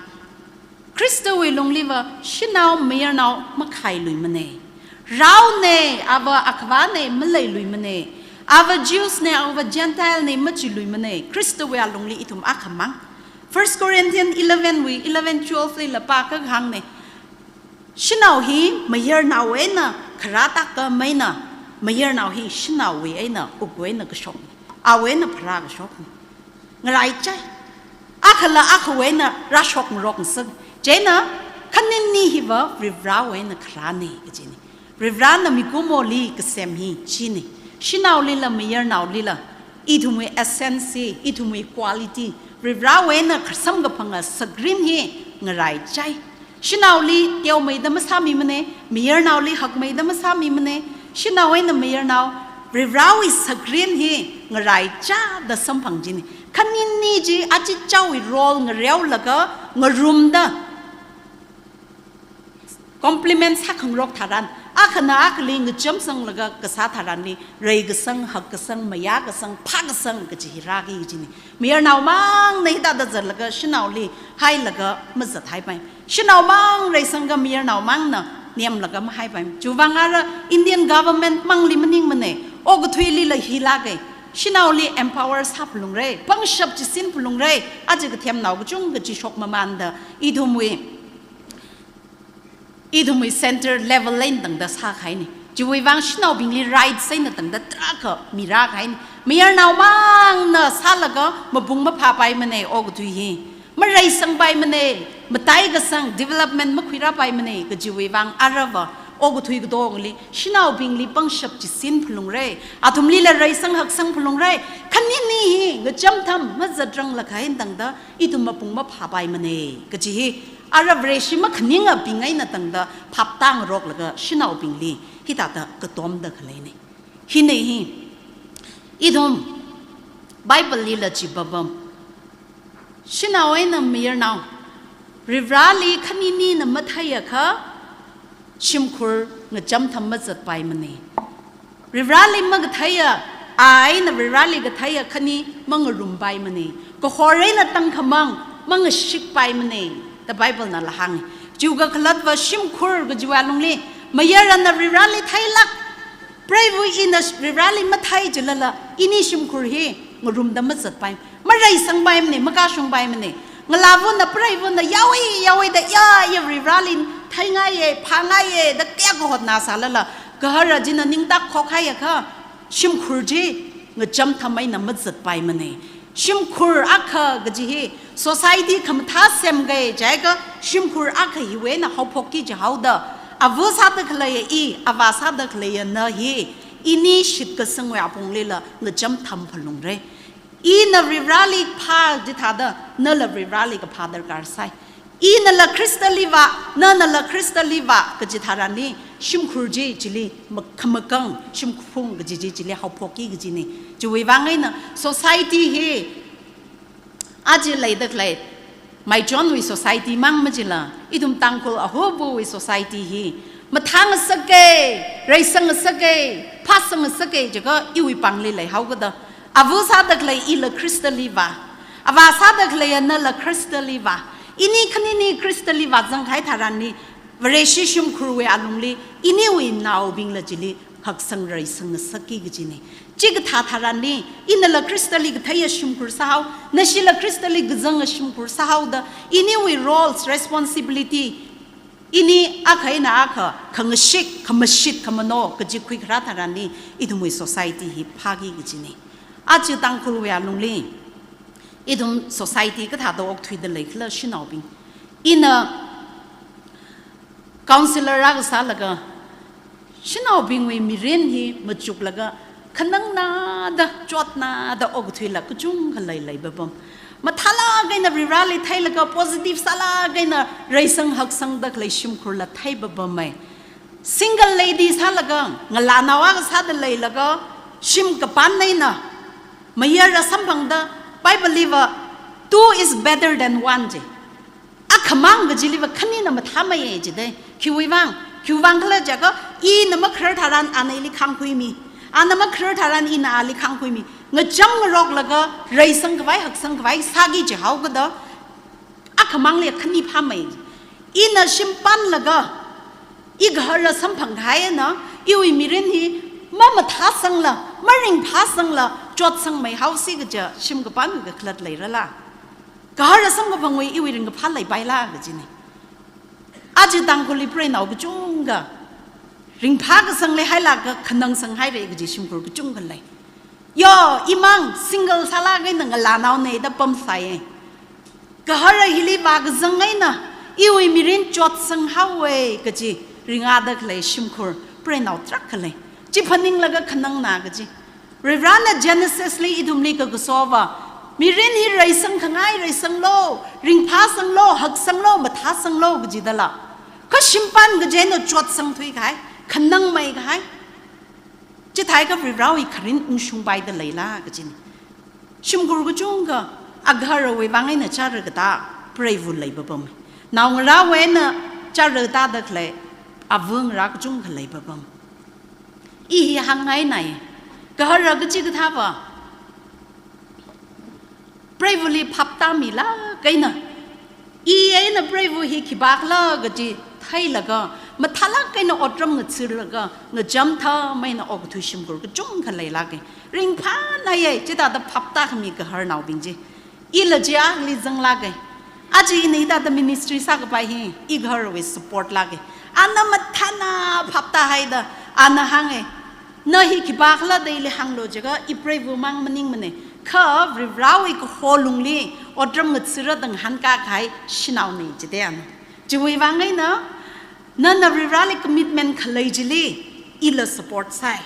Khristawui lungliva shanao mayarnao makhailuimane. Raone, ava akhavāne maleiluimane. Ava Jews ne, ava Gentile ne machiluimane. Khristawui alungli ithum akhamang. First Corinthians eleven wui eleven twelve lila pākha kahāngne. Shanao hi mayarnao eina kharā tākamaina, mayarnao hi shanaowui eina, wukwui eina kashok, awui eina pharā kashok. Ngaraichai. Akhala akhawui eina rāshok ngarokngasak. Chieina khanini hiva Varivarāwui eina kharāne kajine. Varivarāna mikumoli kasem hi chine. Shanaolila mayarnaolila ithumwui essence hi, ithumwui quality, Varivarāwui eina khasamkaphanga sakrin hi ngaraichai. Shanaoli teomeida masāmimane, mayarnaoli hakmeida masāmimane. Shanao eina mayarnao Varivarāwui sakrin hi ngaraichada samphang chine. Khanini chi achichāwui role ngareolaga ngarumda complement sākhangarok tharan, akhana akhali ngachamsanglaga kasā tharanli, reikasang, hakkasang, mayākasang, phākasang kaji hi rāki kajine. Mayarnao mangna hithāda zatlaga shanaoli hailaga mazathaipai. Shanao mang reisangakha mayarnao mangna nemlaga mahaipai. Chiwui vang ara Indian government mangli maningmane, okathuilila hilāke. Shanaoli empower sāphalungre, pangshap chisinphalungre, aja kathemnao kachungkha chishok mamānda, ithumwui ithumwui center level eina tangda sākahaine. Chiwui vang shanaobingli rights eina tangda tarākha mirākahaine. Mayarnao mangna sālaga mapung maphāpaimane okathui hi. Mareisangpaimane, mataikasang development makhuirāpaimane, kajiwui vang arava okathui katongli, shanaobingli pangshap chisinphalungre, athumlila reisang haksangphalungre, khanini hi ngachamtham mazatranglakha eina tangda, ithum mapung maphāpaimane, kaji hi ara Vareshi makhaningabing eina tangda phaptāngaroklaga shanaobingli hithāda katomda khaleine. Hine hi, ithum Bible lila chi papam. Shanao eina mayarnao, Varivarāli khaninina matheiakha, shimkhur ngachamtham mazatpaimane. Varivarāli makatheiya, a eina Varivarāli katheiya khani mangarumpaimane. Kahor eina tangkhamang mangashikpaimane, da Bible nala hānge. Chiwui kakhalatva shimkhur kajiwui alungli, mayarana Varivarāli theilāk, preiva ina Varivarāli mathei jilala, ini shimkhur hi ngarumda mazatpai. Mareisangpaimane, makashungpaimane. Ngalāvana, preivana yaoi, yaoida, ya, ya Varivarāli theingaiye, phāngaiye, da kayākha hotnāsālala, gahara china ningtak khokhaiakha, shimkhur chi ngachamtham eina mazatpaimane. Shimkhur akha kaji hi, society khamathā semkahai jiakha, shimkhur akha hiwui eina haophokki jihaoda, ava sāda khaleiya i, avā sāda khaleiya na hi, ini shitkasangwui aponglila ngachamtham phalungre. Ina Varivarāli phā chithāda, nala Varivarāli kaphā darkar sai. Inala Khristali vā, nanala Khristali vā, kaji tharanli, shimkhur chi chili mak-, khamakang, shimkhung kaji chi chili haophokki kajine. Chiwui vang eina, society hi, aja leida khalei, maichonwui society mang majila, ithum Tangkhul ahubuwui society hi, Mathāngasaka, reisangngasaka, phāsangngasaka jiakha iwui pāngli leihaokada. Ava sāda khalei ila Khristali vā. Avā sāda khalei anala Khristali vā. Ini khanini Khristali vāzang kahai tharanli, Vareshi shimkhurwui alungli, iniwui naobingla chili haksang reisangngasaki kajina. Chikathā tharanli, inala Khristali katheiya shimkhur sāhao, nashila Khristali kazanga shimkhur sāhaoda, iniwui roles, responsibility, ini akha eina akha, khangashik, khamashit, khamano, kaji khuikharā tharanli, ithumwui society hi phāki kajina. Aja Tangkhulwui alungli, ithum society kathāda okthuida leikhala shanaobing. Ina counsellor akha sālaga, shanaobingwui mirin hi machuklaga, khanangnada, chotnada okthuila kachungkha leilei papam. Mathālāk eina Varivarali theilaga positive sālāk eina reisang haksangda khalei shimkhurla thei papamai. Single lady sālaga, ngalānao akha sāda leilaga, shim kapān eina, mayara samphangda, Bible li va, two is better than one ji. Akhamang kajili va khanina mathāmeiya jida. Khiwui vang, khiwui vang khala jiakha, ina makharar tharan ana ili khāngkhuimi. Ana makharar tharan ina ali khāngkhuimi. Ngacham ngaroklaga, reisang khavai, haksang khavai, sāki jihaokada. Akhamangli khani phāmei. Ina shim pānlaga, i gahara samphang kahai eina, iwui mirin hi, mamathāsangla, maringphāsangla, chotsangmei haosi kaja, shim kapān kakhalat leirala. Gahara samkaphangwui iwui ringkaphā leipaila kajina. Aja Tangkhulli preinao kachungkha, ringphā kasang leihailāka khanang sanghaira kaji shimkhur kachungkha lei. Yo, imang single sālāk eina ngalānaona da pamsai. Gahara hili vākazang eina, iwui mirin chotsang haowa kaji, ringda khalei shimkhur, preinao tarākha lei. Chi phaninglaga khanangna kaji. Varivarana Genesis li ithumli kakaso va, mirin hi reisang khangai reisanglu, ringphāsanglu, haksanglu, mathāsanglu kajidala. Kha shim pān kaji eina chotsang thuikahai, khanangmei kahai. Chithākha Varivarawui kharin ungshungpaida leila kajina. Shimkhur kachungkha, agaharawui vang eina chara katā, preiva lei papam. Naongarāwui eina chara katāda khalei, ava ngarā kachungkha lei papam. I hi hāngngainai, gahara kachikathā va, preivali phaptāmila kaina. I eina preiva hi khipākhala kaji theilaga, mathālāk eina otram ngathalaga, ngacham thameina okthui shimkhur kachungkha leilāka. Ringphānaiya, chithāda phaptākhami gaharnaobing chi. Ila chi akhali zanglāka. Aja ina hithāda ministry sākapai hi, i gaharawui support lāka. Ana mathāna phaptāhaida, ana hānga. Na hi khipākhala da ili hānglu jiakha, i preiva mang maningmana. Kha Varivarawui kaho lungli, otram ngathara da ngahānkā kahai shanaona jida ana. Chiwui vang eina, nana Varivarali commitment khalei chili, ila support sāi.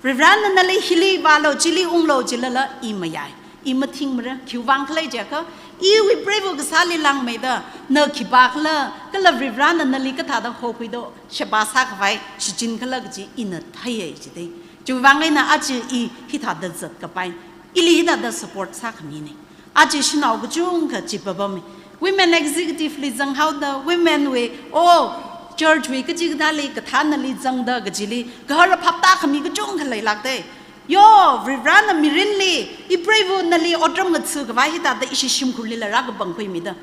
Varivarana nali hili vālu, chili unglu jilala i mayai. I mathingmara, khiwui vang khala jiakha, iwui preiva kasāli langmeida, na khipākhala, kala Varivarana nali kathāda hokhuido, sheba sākhavai, shichinkhala kaji ina theiya jida. Chiwui vang eina aja i hithāda zatkapai, ili hithāda support sākhamina. Aja shanao kachungkha chi papammi. Women executive li zanghaoda, women wui, oh, church wui kachikathāli, kathānali zangda kajili, gahara phaptākhami kachungkha leilākda. Yo, Varivarana mirinli, i preiva nali otram ngathakhavai hithāda ishi shimkhurlila rākapangkhuimida.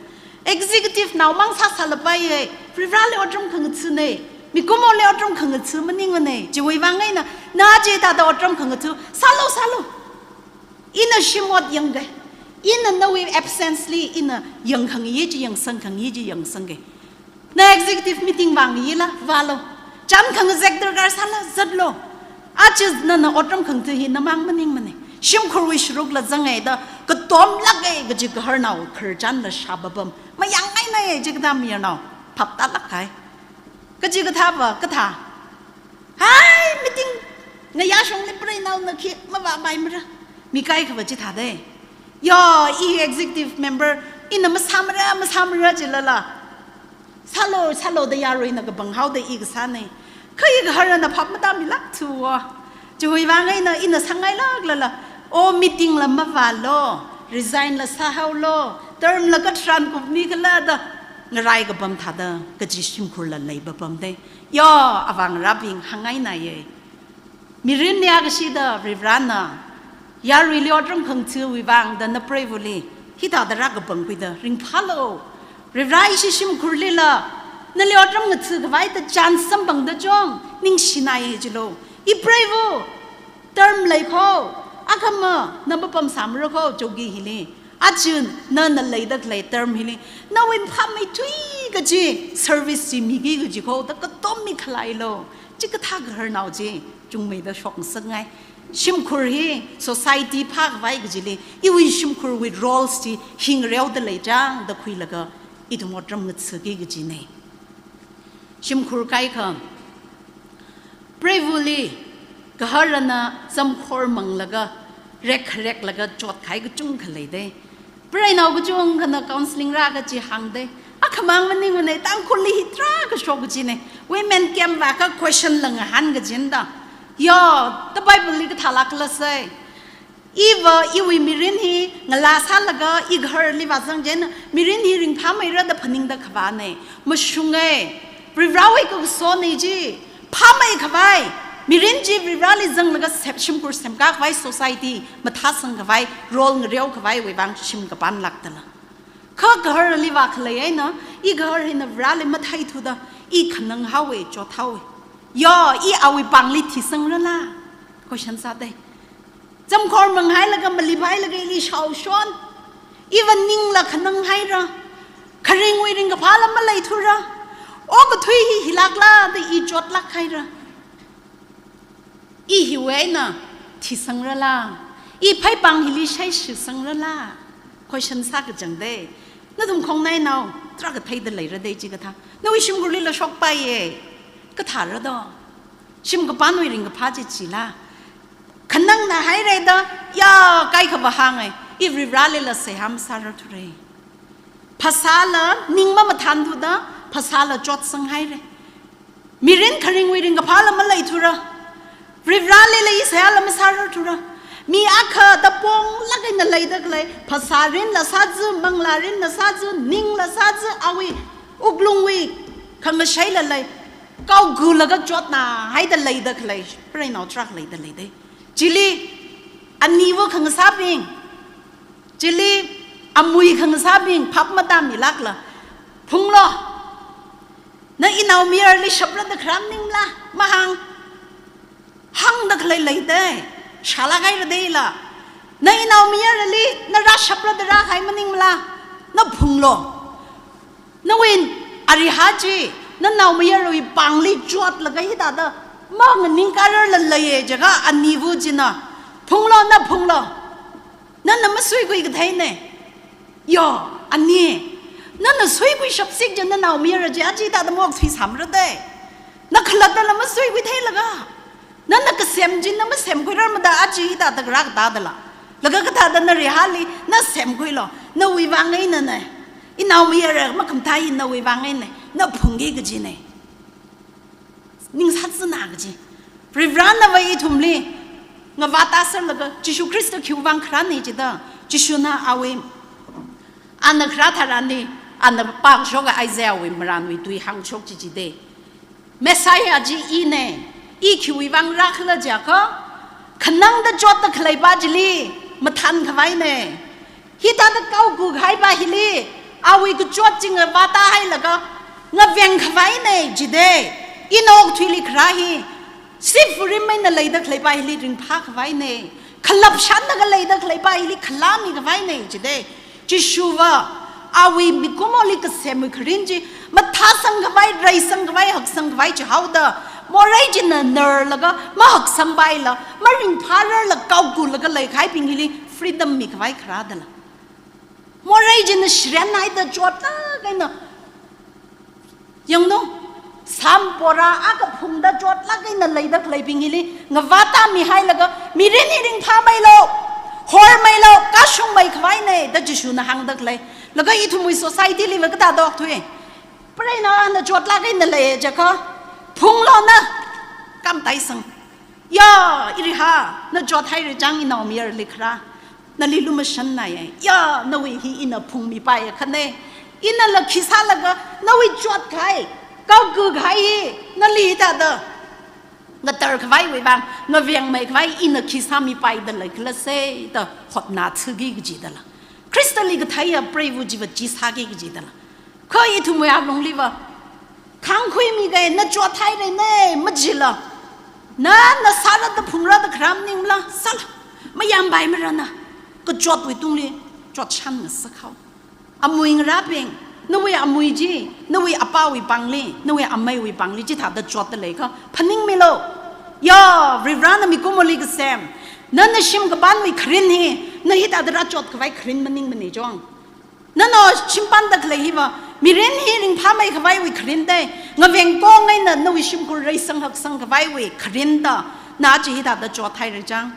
Executive naomang sāsālapaiya, Varivarali otram khangathana, mikumoli otram khangatha maningmana, chiwui vang eina, na chithāda otram khangatha, sālu, sālu. Ina shim ot yangka. Ina nawui absence li ina yangkhangayi chi yangsang, khangayi chi yangsangka. Na executive meeting vāngayila, vālu. Chān khangazek darkar sāla, zatlu. Aja nana otram khangatha hi namang maningmana. Shimkhurwui sharukla zangngaida, katomlāka kaji gaharnao khararchanla shā papam. Mayangngainaiya chikathā mayarnao. Phaptālāk kahai. Kachikathā va, kathā. Hai, meeting ngayā shongli preinaona khi mavāpaimara. Mi kaikhava chithāda. Yo, i executive member, ina masāmara, masāmara jilala. Sālu, sālu da yaruina kapanghaoda i kasāna. Kha i gaharana phap matāmilākthuwa. Chiwui vang eina ina sāngailāklala. O meeting la mavālu, resign la sāhaolu, term la katharan kupnikhala da. ngarai kapam thāda kaji shimkhurla leipapamde. Yo, avāngarābing hāngngainaiye. Mirin ya kashida Varivarana yaruili otram khangatha̱wui vang da napreivali hithāda rākapangkhuida ringphālu. Varivara ishi shimkhurlila nali otram ngatha̱khavai da chance samphangda chong ningshinaiye jilu. Ipreiva term leikho, akhama na mapamsāmara kho chowki hili. Aja nana leida khalei term hili nawui phāmeithui kaji service chi miki kaji kho da katom mikhalailu. Chikathā gaharnao chi chungmeida shokngasakngai. Shimkhur hi society phākhavai kajili iwui shimkhurwui roles chi hi ngareoda leichang da khuilaga ithum otram ngatha̱ki kajine. Shimkhur kaikha preivali gaharana zamkhor manglaga, rekhareklaga chotkahai kachungkha leide. Preinao kachungkhana counselling rākachi hāngde. Akhamang maningmane, Tangkhulli hi tarākha shok kajine. Women camp vākha question la ngahān kajinda. Yo, da Bible li kathālāk khala sai. Iva iwui mirin hi ngalā sālaga igaharli vāzang chieina mirin hi ringphāmeira da phaningda khavāne. Mashunge, Varivarawui kakasone chi. Phāmeikhavai mirin chi Varivarali zanglaga sem, shimkhur semkakhavai, society mathāsangkhavai, role ngareokhavaiwui vang shim kapan lākdala. Kha gaharli vākhalei eina, igahar hina Vareli matheithuda, i khananghaowe, chothaowe. Yo, i awui pāngli thisangrala? Question sāde. Zamkhor manghailaga maliphailaga ili shaoshon. Iva ningla khananghaira. Kharingwui ringkaphāla maleithura. Okathui hi hilākla da i chotlāk haira. I hiwui eina thisangrala? I phaipāng hili shaishisangrala? Question sākachangde. Nathum khongnainao tarākha theida leirade chikathā. Nawui shimkhurlila shokpaiye. Kathāra do? Shim kapanwui ringkaphā chi chila? Khanangna hairada, ya, kaikha vāhānge. I Varivaralila seihā masārarthura. Phasāla ning mamathānthuda, phasāla chotsang haira. Mirin kharingwui ringkaphāla maleithura. Varivaralila i seihāla masārarthura. Mi akha da ponglāk eina leida khalei, phasā rinla sāzi, manglā rinla sāzi, ningla sāzi, awui wuklungwui khangashaila lei. Kaogulaga chotna haida leida khalei, preinao tarākha leida leide. Chili, aniva khangasābing, chili, amui khangasābing, phap matāmilākla, phunglo. Na inaomayarali shapra da kharā maningla, mahāng. Hāngda khalei leide, shālāk haira dela. Na inaomayarali, na rāshapra da rākahai maningla, na phunglo. Nawui arihā chi, nanaomayarwui pāngli chotlaga hithāda manganingkararla leiye jiakha aniva china, phunglo, na phunglo. Nana masuikhui katheine. Yo, ani. Nana suikhuishapsik chi nanaomayara chi aja hithāda maokthuisāmara de. Na khalattala masuikhuitheilaga, nana kasem chi na masemkhuirarmada aja hithāda rākatādala. Laga kathāda narihāli, na semkhuilo. Nawui vang einane. Inaomayara makhamathā hi nawui vang eine. Na phungki kajine. Ningsāzana kaji. Varivaranava ithumli ngavātāserlaga, Jishu Khrista khiwui vang kharāne jida, Jishuna awui, ana kharā tharanli, ana pākashoka Isaiahwui marānwui tui hāngshok chi jide. Messiah chi ine, i khiwui vang rākhala jiakha, khanangda chotda khaleipa chili mathānkhavaine. Hithāda kaogu kahaipa hili, awui kachot chi ngavātāhailaga, ngavengkhavaine jide. Ina okathuili kharā hi, sifuri maina leida khaleipa hili ringphākhavaine. Khalapshanlaga leida khaleipa hili khalāmikhavaine jide. Jishuva, awui mikumoli kasemwui kharing chi, mathāsangkhavai, reisangkhavai, haksangkhavai chihaoda, morei china narlaga, mahaksangpaila, maringphārarla, kaogulaga leikahaibing hili, freedom mikhavai kharā dala. Morei china shiren haida chotlāk eina. Yanglu, sampora akha phungda chotlāk eina leida khaleibing hili, ngavātāmihailaga, mirin hi ringphāmeilo, hormeilo, kashungmeikhavaine, da Jishuna hāngda khalei. Laga ithumwui society liva kathāda okthui. Preinao ana chotlāk eina lei jiakha, phunglo na, kam taisang. Ya, irihā, na chothaira chang inaomayarali kharā. Nali lumashannaiye. Ya, nawui hi ina phungmipaiya khane. Inala khi sālaga, nawui chotkahai, kaokakhai hi, nali hithāda ngatar khavaiwui vang, ngavengmei khavai ina khi sāmipaida leikhala se da hotnathuki kajidala. Khristali katheiya preiva chiva chi sāki kajidala. Kha ithumwui alungliva, khangkhuimi kahai na chothaira ne, majila. Na, na sāra da phungra da kharam maningla, sāla. Mayāmpai marana. Kachotwui tungli, chotshan ngasakhao. Amui ngarābing, nawui amui chi, nawui apāwui pāngli, nawui ameiwui pāngli, chithāda chotda leikha, phaningmilu. Ya, Varivarana mikumoli kasem, nana shim kapānwui kharin hi, na hithāda rāchot khavai kharin maningmana chong. Nana shimpanda khalei hiva, mirin hi ringphāmei khavaiwui kharin dei, ngaveng kong eina nawui shimkhur reisang haksang khavaiwui kharin da, na chi hithāda chothaira chang.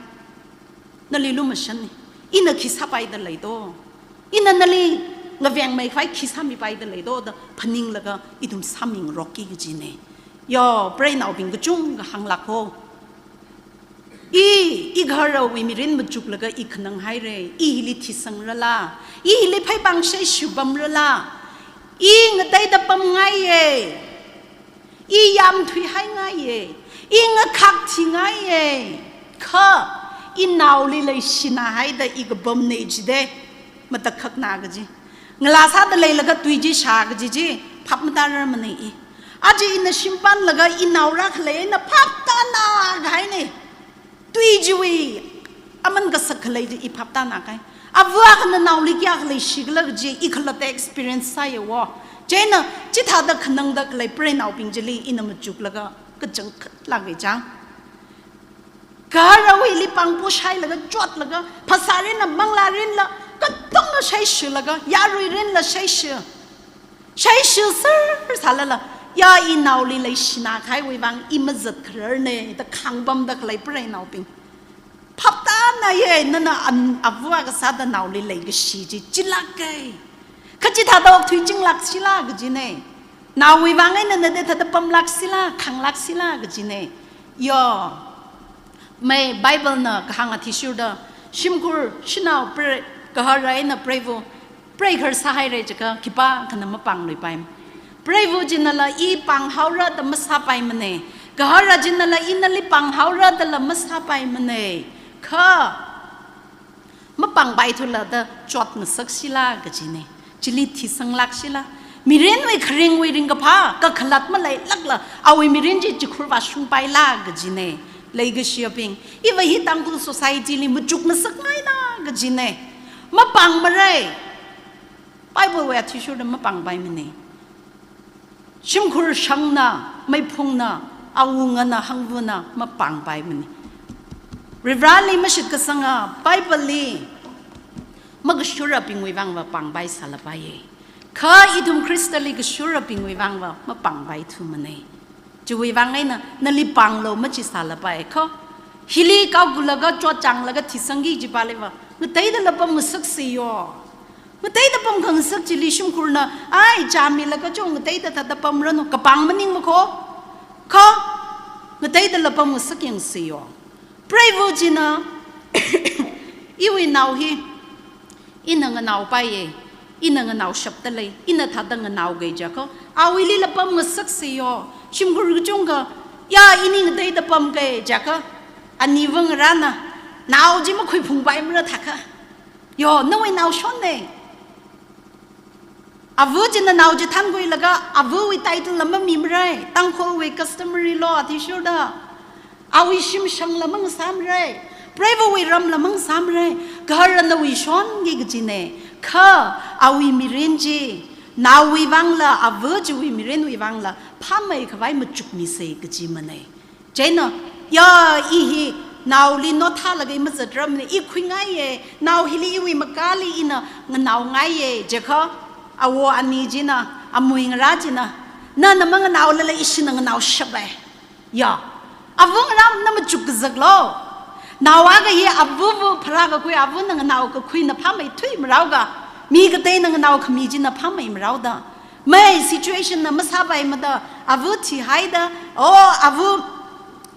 Nali lumashanni. Ina khi sāpaida leido. Ina nali ngavengmei khavai khi sāmipaida leido da phaninglaga ithum sāmingaroki kajina. Yo, preinaobing kachungkha hānglāk ho. I, igaharawui mirin machuklaga i khanang haira. I hili thisangrala. I hili pheipāng shaishibamrala. I ngateida pamngaiya. I yāmthuihaingaiya, i ngakhak thingaiya, kha inaoli leishina haida i kapamna jida, matakhakna kaji. Ngalā sāda leilaga tui chi shā kaji chi, phap matārar mana i. Aja ina shimpanlaga inao rākhalei eina phaptāna kahaina. Tui chiwui aman kasak khalei chi i phaptāna kahai. Ava akhana naoli kayākha leishikhala kaji i khalatta experience sāya wo. Chieina chithāda khanangda khalei preinaobing chili ina machuklaga kachangkhatlāka chang. Gaharawuili pāng pushailaga chotlaga, phasā rinla, manglā rinla, katonga shaishilaga, yarui rinla shaishi. Shaishiser sālala, ya inaoli leishina kahaiwui vang i mazat khararna da khangpamda khalei preinaobing. Phaptānaye, nana an-, ava akha sāda naoli leikashi chi chilāka. Kha chithāda okthuichinglāksila kajina. Naowui vang eina nana hithāda pamlāksila, khanglāksila kajina. Yo. Mai Bible na kahāng athishurda, shimkhur, shanao pre-, gahara eina preiva, preikhar sāhaira jiakha khipākhana mapāngluipai. Preiva chinala i pānghaora da masāpaimana. Gahara chinala i nali pānghaora dala masāpaimana. Kha mapāngpaithula da chotngasaksila kajina. Chili thisanglāksila. Mirinwui kharingwui ringkaphā, kakhalat maleilākla, awui mirin chi chikhur vāshungpaila kajina. Leikashiyabing, iva hi Tangkhul society li machukngasakngaila kajina. Mapāngmara. Bible wui athishurda mapāngpaimana. Shimkhur shangna, meiphungna, awungana, hangvana mapāngpaimana. Varivarali mashitkasanga, Bible li makashurabingwui vangva pāngpai sālapaiya. Kha ithum Khristali kashurabingwui vangva mapāngpaithumana. Chiwui vang eina nali pānglu machi sālapai kho. Hili kaokalaga chotchānglaga thisangki jipaliva, ngateidala pamngasaksi yo. Ngateida pamkhangasak chili shimkhurna, ai, chāmilaga chong ngateida thāda pamranu, kapāng maningma kho. Kho, ngateidala pamngasak yangsi yo. Preiva china, iwui nao hi, ina nganaopaiya, ina nganaoshapda lei, ina thāda nganaoka jiakha, awuilila pamngasaksi yo. Shimkhur kachungkha, ya, ini ngateida pamka jiakha, aniva ngarāna, nao chi makhuiphungpaimara thākha. Yo, nawui nao shonna. Ava china nao chi thankhuilaga, avawui title la mamimara. Tangkhulwui customary law athishurda, awui shimshangla mangasāmara. Preivawui ramla mangasāmara. Gaharana nawui shonki kajina. Kha awui mirin chi, naowui vangla, ava chiwui mirinwui vangla phāmeikhavai machukmisa kajimana. Chieina, ya, i hi naoli nothālaga i mazatramana, i khuingaiya, nao hili iwui makali ina nganaongaiya jiakha, awo ani china, amui ngarā china, nana manganaolala ishina nganaoshapa. Ya, ava ngarāna machuk kazaklo. Nao akha hi avava pharākakhui, avana nganaokakhuina phāmeithui maraoka, mi kateina nganaokhami china phāmei maraoda. Mai situation na masāpaimada, ava thihaida, o, ava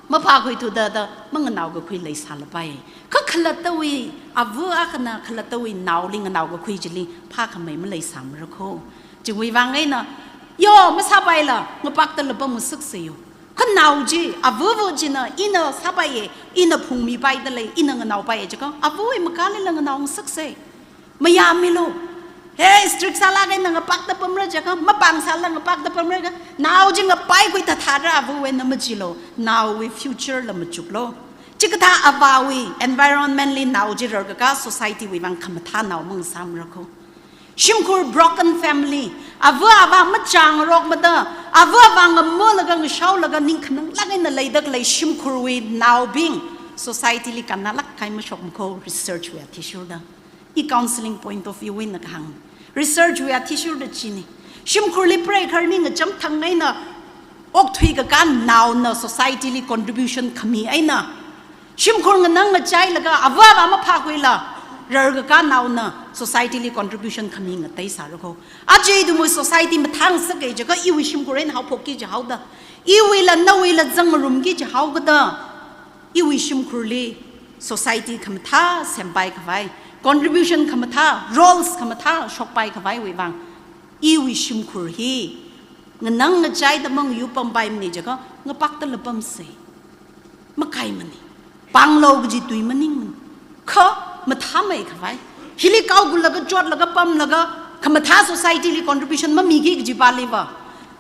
maphākhuithuda da manganaokakhui leisālapai. Kha khalattawui, ava akhana khalattawui naoli nganaokakhui chili phākhamei maleisāmara kho. Chiwui vang eina, yo, masāpaila, ngapakta lapam ngasaksa yo. Kha nao chi, avava china, ina sāpaiye, ina phungmipaida lei, ina nganaopaiye jiakha, avawui makālila nganao ngasaksa. Mayāmilu. He, strict sālaga ina ngapakta pamra jiakha, mapāng sāla ngapakta pamra jiakha, nao chi ngapai khuithatha ra avawui eina majilu, naowui future la machuklu. Chikathā avāwui environment li nao chi rarkaka society wui vang khamathā nao mangasāmara kho. Shimkhur broken family, ava avā machāngarokmada, ava avā ngamalaga ngashaolaga ning khananglāk eina leida khalei shimkhurwui naobing society li kannalāk kahai mashokma kho, research wui athishurda. I counseling point of view eina kahāng. Research wui athishurda chini. Shimkhurli preikharning ngacham thang eina okthuikaka naona society li contribution khami eina, shimkhur nganang ngachailaga ava avā maphākhuila rarkaka naona society li contribution khami ngateisāra kho. Aja ithumwui society mathāngasaka jiakha iwui shimkhur eina haophokki jihaoda, iwuila nawuila zangngarumki jihaokada, iwui shimkhurli society khamathā sempai khavai, contribution khamathā, roles khamathā shokpai khavaiwui vang, iwui shimkhur hi nganang ngachaida mangayu pampaimana jiakha, ngapakta lapamsa. Makaimana. Pānglu kaji tui maningmana. Kha mathāmei khavai, hili kaogulaga chotlaga pamlaga khamathā society li contribution mamiki kajipaliva,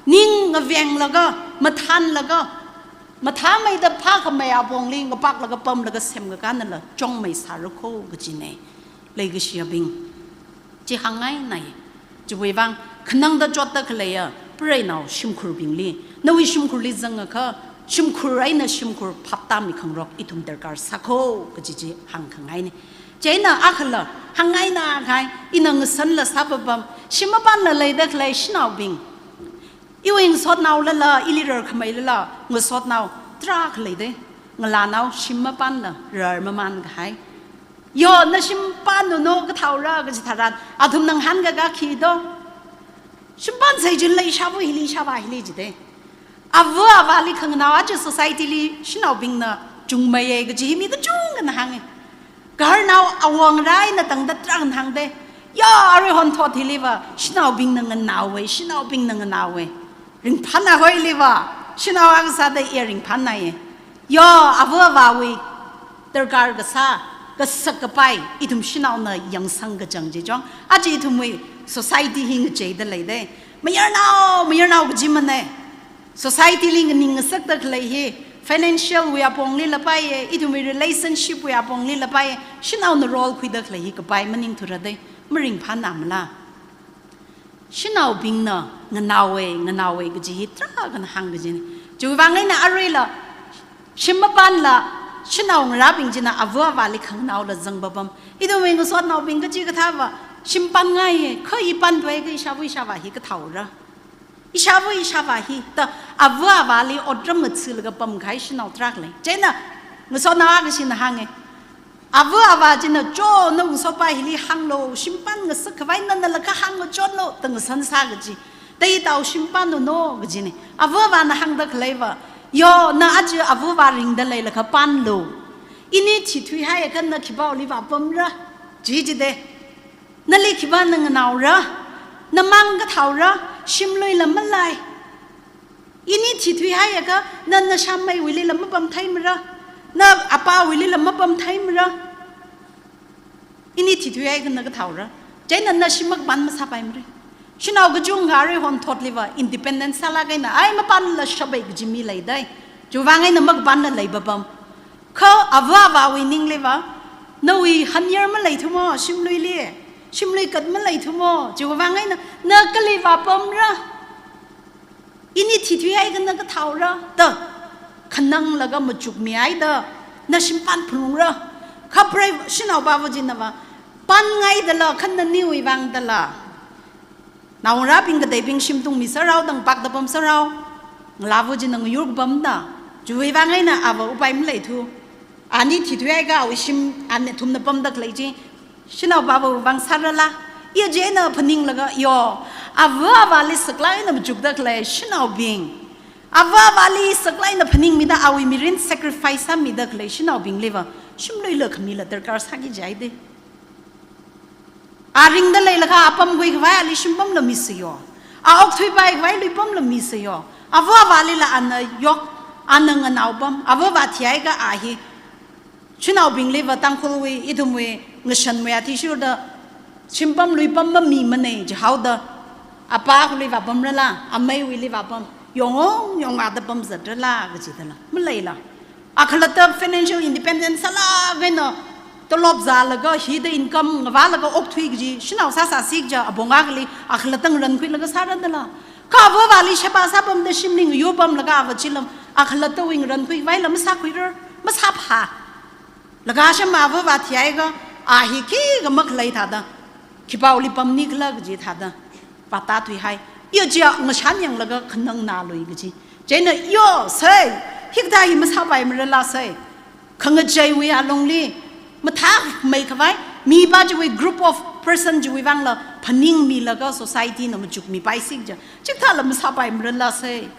ning ngavenglaga, mathānlaga, mathāmeida phākhamei apongli ngapaklaga pamlaga semkakānala chongmeisāra kho kajina. Leikashiyabing, chi hāngngainai. Chiwui vang khanangda chotda khaleiya preinao shimkhurbingli, nawui shimkhurli zangakha, shimkhur eina shimkhur phaptāmi khangarok ithum darkar sā kho kaji chi hāngkhangaina. Chieina akhala hāngngaina kahai, ina ngasanla sāpapam, shim mapānla leida khalei shanaobing. Iwui ngasotnaolala, ili rarkhameilala, ngasotnao tarākha leida. Ngalānao shim mapānla rarmamān kahai. Yo, na shim pānlu no, kathaora kaji tharan, athumna ngahānkaka khi do? Shim pānsei jinla ishāva hili, ishāvā hili jida. Ava avāli khanganao aja society li shanaobingna chungmeiya kaji hi mi kachungkhana hānga. Gaharnao awongra eina tangda tarākhana hāngda. Yo, aruihon thot hiliva shanaobingna nganaowa, shanaobingna nganaowa. Ringphāna hoiliva, shanao akha sāda iya ringphānaya. Yo, ava avāwui darkar kasā, kasak kapai ithum shanaona yangsang kachang chi chong, aja ithumwui society hi ngacheida leida. Mayarnao, mayarnao kajimana. Society li nganing ngasakda khalei hi financial wui apongli lapaiya, ithumwui relationship wui apongli lapaiya, shanaona role khuida khalei hi kapai maningthura da. Maringphānamala. Shanaobingna nganaowa, nganaowa kaji hi tarākhana hāng kajina. Chiwui vang eina aruila shim mapānla shanao ngarābing china ava avāli khanganaola zangpapam. Ithumwui ngasotnaobing kachikathāva shim pānngaiya, kha i pānthuakha ishāva ishāvā hi kathaora. Ishāva ishāvā hi da ava avāli otram ngathalaga pamkahai shanao tarākha lei. Chieina ngasotnao akashina hānga. Ava avā china, cho, na ngasotpa hili hānglu, shim pānngasak khavai nana lakha hāngmachonlu, da ngasansā kaji. Da itao shim pānlu no kajina. Ava avāna hāngda khaleiva, yo, na aja ava avā ringda leilakha pānlu. Ini thithuihaiakha na khipāliva pamra, chi jida. Nali khipāna nganaora, namang kathaora, shimluila malai. Ini thithuihaiakha, na nashammeiwuilila mapamtheimara, na apāwuilila mapamtheimara. Ini thithuihaiakha na kathaora. Chieina na shim makapān masāpaimara. Shanao kachungkha aruihon thotliva independent sālaga eina, ai mapānla shapai kaji mi leida. Chiwui vang eina makapānla leipapam. Kha ava avāwui ningliva, nawui hanyar maleithu mo, shimluili, shimlui kat maleithu mo, chiwui vang eina, na kaliva pamra. Ini thithuihaiakha na kathaora, da khananglaga machukmihaida, na shim pānphalungra. Kha prei shanao pāva chinava, pānngaidala, kha naniwui vangdala. Naongarābing kateibing shim tungmi sārao, da ngapakta pam sārao. Ngalāva china ngayur kapamda. Chiwui vang eina ava upai maleithu. Ani thithuihaiakha awui shim, ani athumna pamda khalei chi shanao pāvawui vang sārala. Iya chieina phaninglaga, yo, ava avāli saklāk eina machukda khalei shanaobing, ava avāli saklāk eina phaningmida awui mirin sacrifice sāmida khalei shanaobingliva shimluila khamila darkar sāki jihaida. A ringda leilakha apamkhui khavai ali shim pamla misa yo. A okthuipai khavai luipamla misayo. Ava avālila ana yok, ana nganao pam, ava avā thihaiakha a hi shanaobingliva Tangkhulwui, ithumwui ngashanwui athishurda shimpam luipam mamimana jihaoda, apākhaliva pamrala, ameiwuiliva pam, yongong yongvāda pamzatrala kajidala maleila. A khalatta financial independence sālaga eina tolop zālaga, hida income ngavālaga okthui kaji, shanao sāsāsi kaja apong akhali a khalatta ngarankhuilaga sāradala. Kha ava avāli sheba sāpamda shimli ngayu pamlaga ava chila a khalattawui ngarankhui khavaila masākhuirar, masāphā. Laga shama ava avā thihaiakha a hi khikha makhalei thāda, khipāli pamni khala kaji thāda vātāthuihai. Iya chiya ngashan yanglaga khanangnā lui kaji. Chieina yo sei, hikathā hi masāpaimarala sei. Khangacheiwui alungli mathāmei khavai, mipā chiwui group of person chiwui vangla phaningmilaga society na machukmipaisi kaja, chikathāla masāpaimarala sei.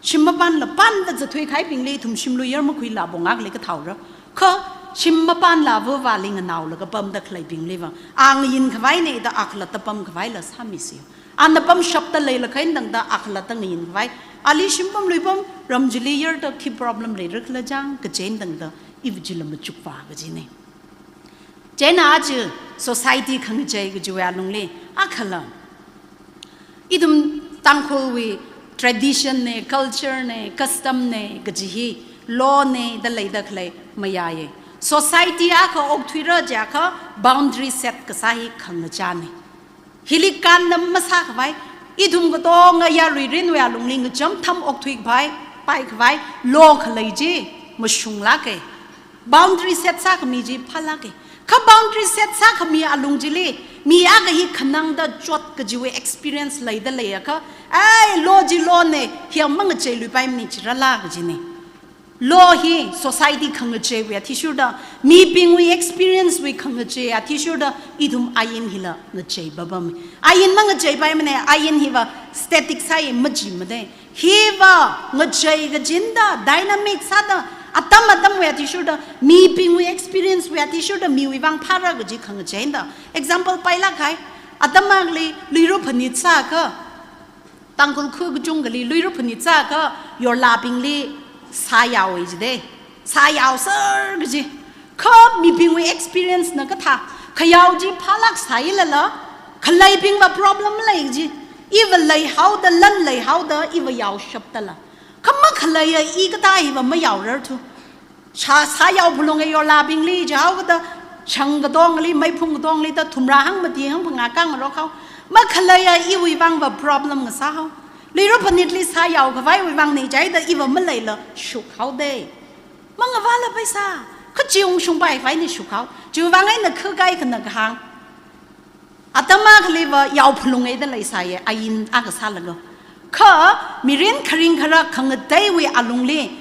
Shim mapānla pānda zatthui kahaibingli ithum shimlui yar makhuila apong akhali kathaora. Kha shim mapānla ava avāli nganaolaga pamda khaleibingliva a ngayin khavaina da a khalatta pam khavaila sāmisiyo. Ana pamshapda leilakha eina tangda a khalatta ngayin khavai, ali shimpam luipam ram chili yarda khi problem leira khala chang kaji eina tangda iva chila machukvā kajina. Chieina aja society khangachei kajiwui alungli akhala, ithum Tangkhulwui tradition na, culture na, custom na kaji hi law na da leida khalei mayāya. Society akha okthuira jiakha boundary set kasā hi khangachāna. Hili kānna masā khavai, ithum katonga yaruirinwui alungli ngacham tham okthui khavai, pai khavai law khalei chi mashunglāka. Boundary set sākhami chi phālāka. Kha boundary set sākhami alung chili mi akha hi khanangda chot kajiwui experience leida leiakha, ai, law chi law na, hi mangachei luipaimana jirala kajina. Law hi society khangacheiwui athishurda, mibingwui experience wui khangachei athishurda ithum ain hila ngachei papam. Ain mangacheipaimana, ain hiva static sāi majimada. Hiva ngachei kajina da, dynamic sāda, atam atamwui athishurda, mibingwui experience wui athishurda miwui vang phāra kaji khangacheina da. Example pailāk kahai, atam akhali Luira Phanit sāakha, Tangkhul kha kachungkhali Luira Phanit sāakha yorlābingli sāyaowa jida. Sāyaoser kaji. Kha mibingwui experience na kathā, khayao chi phālāk sāilala, khaleibingva problem lei kaji. Iva leihaoda, lan leihaoda, iva yaoshapdala. Kha makhaleiya i kathā hiva mayaorarthu. Sā, sāyao phalunga yorlābingli jihaokada, shang katongali, meiphung katongali da thumrā hang mati hang phangā kangarok hao. Makhaleiya iwui vangva problem ngasāhao. Luira Phanitli sāyao khavaiwui vangna jida iva maleila shukhaoda. Mangavāla paisa. Kha chi ungshungpai khavai ni shukhao. Chiwui vang eina khakai khana kahāng. Atam akhaliva yao phalunga da leisāya, ain akha sālaga. Kha mirin kharing kharak khangateiwui alungli,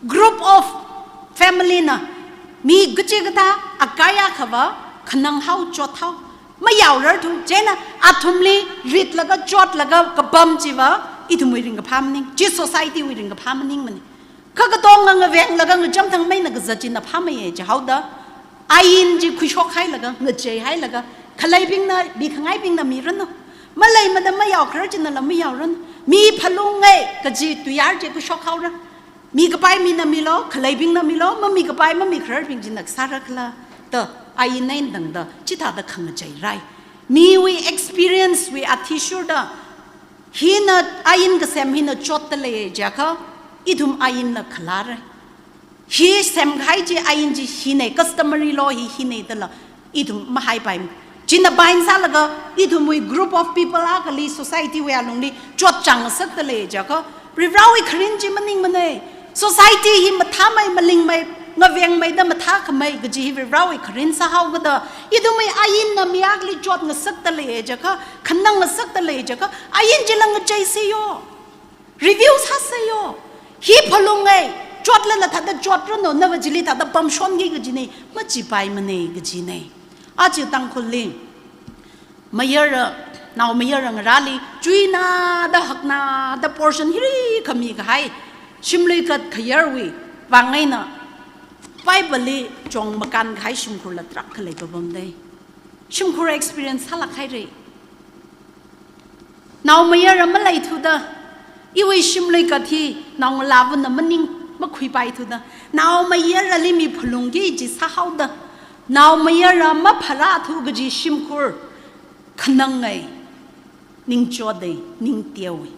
group of family na, mi kachikathā akai akhava khananghao chothao mayaorarthu, chieina athumli ritlaga chotlaga kapam chiva ithumwui ringkaphā maning, chi society wui ringkaphā maningmana. Kha katonga ngavenglaga ngacham thangmeina kazat china phāmeiya jihaoda, ain chi khuishokhailaga, ngacheihailaga, khaleibingna, mikhangaibingna miranu. Maleimada mayaokharar chinala mayaoranu. Mi phalunga kaji tuiyār chi khuishokhaora. Mikapai mina milu, khaleibingna milu, mamikapai mamikhararbing china sāra khala da, ain eina tangda chithāda khangachei rai. Miwui experience wui athishurda, hina ain kasem hina chotda lei jiakha, ithum ainla khalāra. Hi semkahai chi ain chi hina, customary law hi hina dala ithum mahaipai. China bind sālaga ithumwui group of people akhali society wui alungli chotchāng ngasakda lei jiakha, Varivarawui kharin chi maningmana. Society hi mathāmei, malingmei, ngavengmeida mathākhamei kaji hi Varivarawui kharin sāhaokada, ithumwui ainna mi akhali chot ngasakda lei jiakha, khanang ngasakda lei jiakha, ain chila ngacheisiyo. Review sāseiyo. Hi phalunga, chotlala thāda chotranu, nava chili thāda pamshonki kajina, machipaimana kajina. Aja Tangkhulli mayara, naomayara ngarāli chuinada haknada portion hiri khami kahai, shimlui kat khayarwui vang eina Bible li chong makān kahai shimkhurla tarākha leipapamda. Shimkhur experience sālāk haira. Naomayara maleithuda, iwui shimlui kathi naongalāvana maning makhuipaithuda, naomayarali miphalungki chi sāhaoda, naomayara mapharāthu kaji shimkhur khanangai, ningchotei, ningteowei.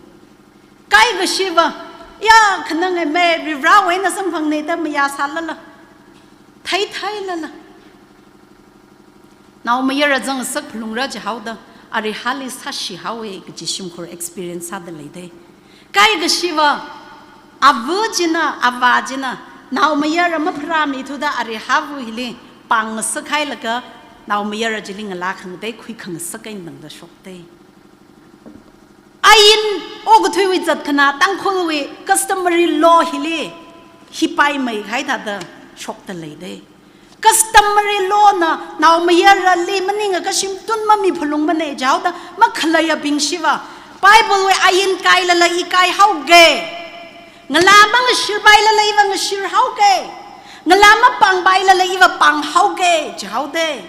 Kaikashiva, ya khanangai mei, Varivarāwui eina samphangneida mayāsālala, theithei lala, naomayara zangasak phalungra jihaoda, arihali sāshihaowei kaji shimkhur experience sāda leidei. Kaikashiva, ava china, avā china, naomayara mapharāmithuda arihavu hili pāngngasak hailaga, naomayara chili ngalā khangatei khuikhangasak eina tangda shokdei. Ain, okathuiwui zatkhanā, Tangkhulwui customary law hili, hipaimei kahai thāda shokda leidei. Customary law na naomayarali maningakha shimtun mamiphalungmanei jihaoda, makhaleiabing shiva, Bible wui ain kailala i kaihaoga. Ngalā mangashirpailala iva ngashirhaoga. Ngalā mapāngpailala iva pānghaoga jihaodei.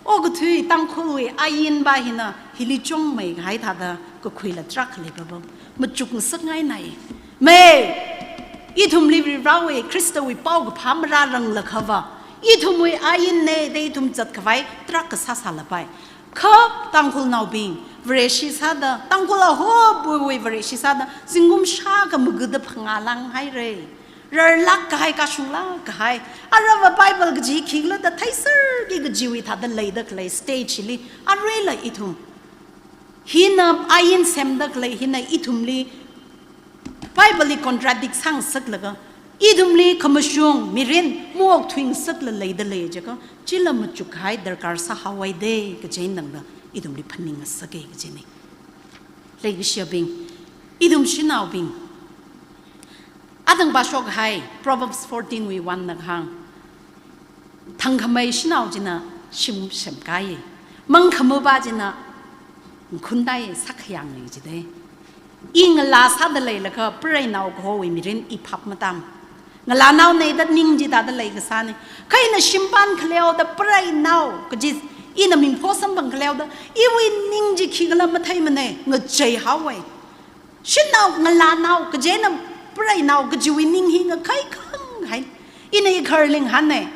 Okathui Tangkhulwui ainva hina hili chungmei kahai thāda kakhuila tarākha leipapam. Machukngasakngainai. Mei, ithumli Varivarāwui Khristawui paokaphā marāranglākhava, ithumwui ainnei da ithum zatkhavai tarākha sāsālapai. Kha Tangkhulnaobing, Vareshi sāda, Tangkhul ahopuiwui Vareshi sāda, zingkum shākha magada phangā langhairei. Rarlāk kahai, kashunglāk kahai. Arava Bible kaji khikhala da theiserki kajiwui thāda leida khalei stage li, aruila ithum. Hina ain semda khalei hina ithumli Bible li contradict sāngasaklaga, ithumli khamashung mirin maokthuingasakla leida lei jiakha, chila machuk kahai darkar sāhaowaidei kaji eina tangda ithumli phaningngasaka kajinei. Leikashiyabing, ithum shanaobing, atang pāshok kahai Proverbs fourteen wui one na kahāng, thangkhamei shanao china shim semkāi, mangkhamapa china ngakhundai sākhayāngnei jidei. I ngalā sāda leilakha, preinao kahowui mirin i phap matam. Ngalānaonei da ning chithāda leikasānei. Kha ina shimpān khaleoda preinao kaji, ina mingpho samphang khaleoda, iwui ning chi khikhala matheimanei, ngacheihaowei. Shanao, ngalānao, kaji eina preinao kajiwui ning hi ngakhai khanghai. Ina igaharli ngahānnei.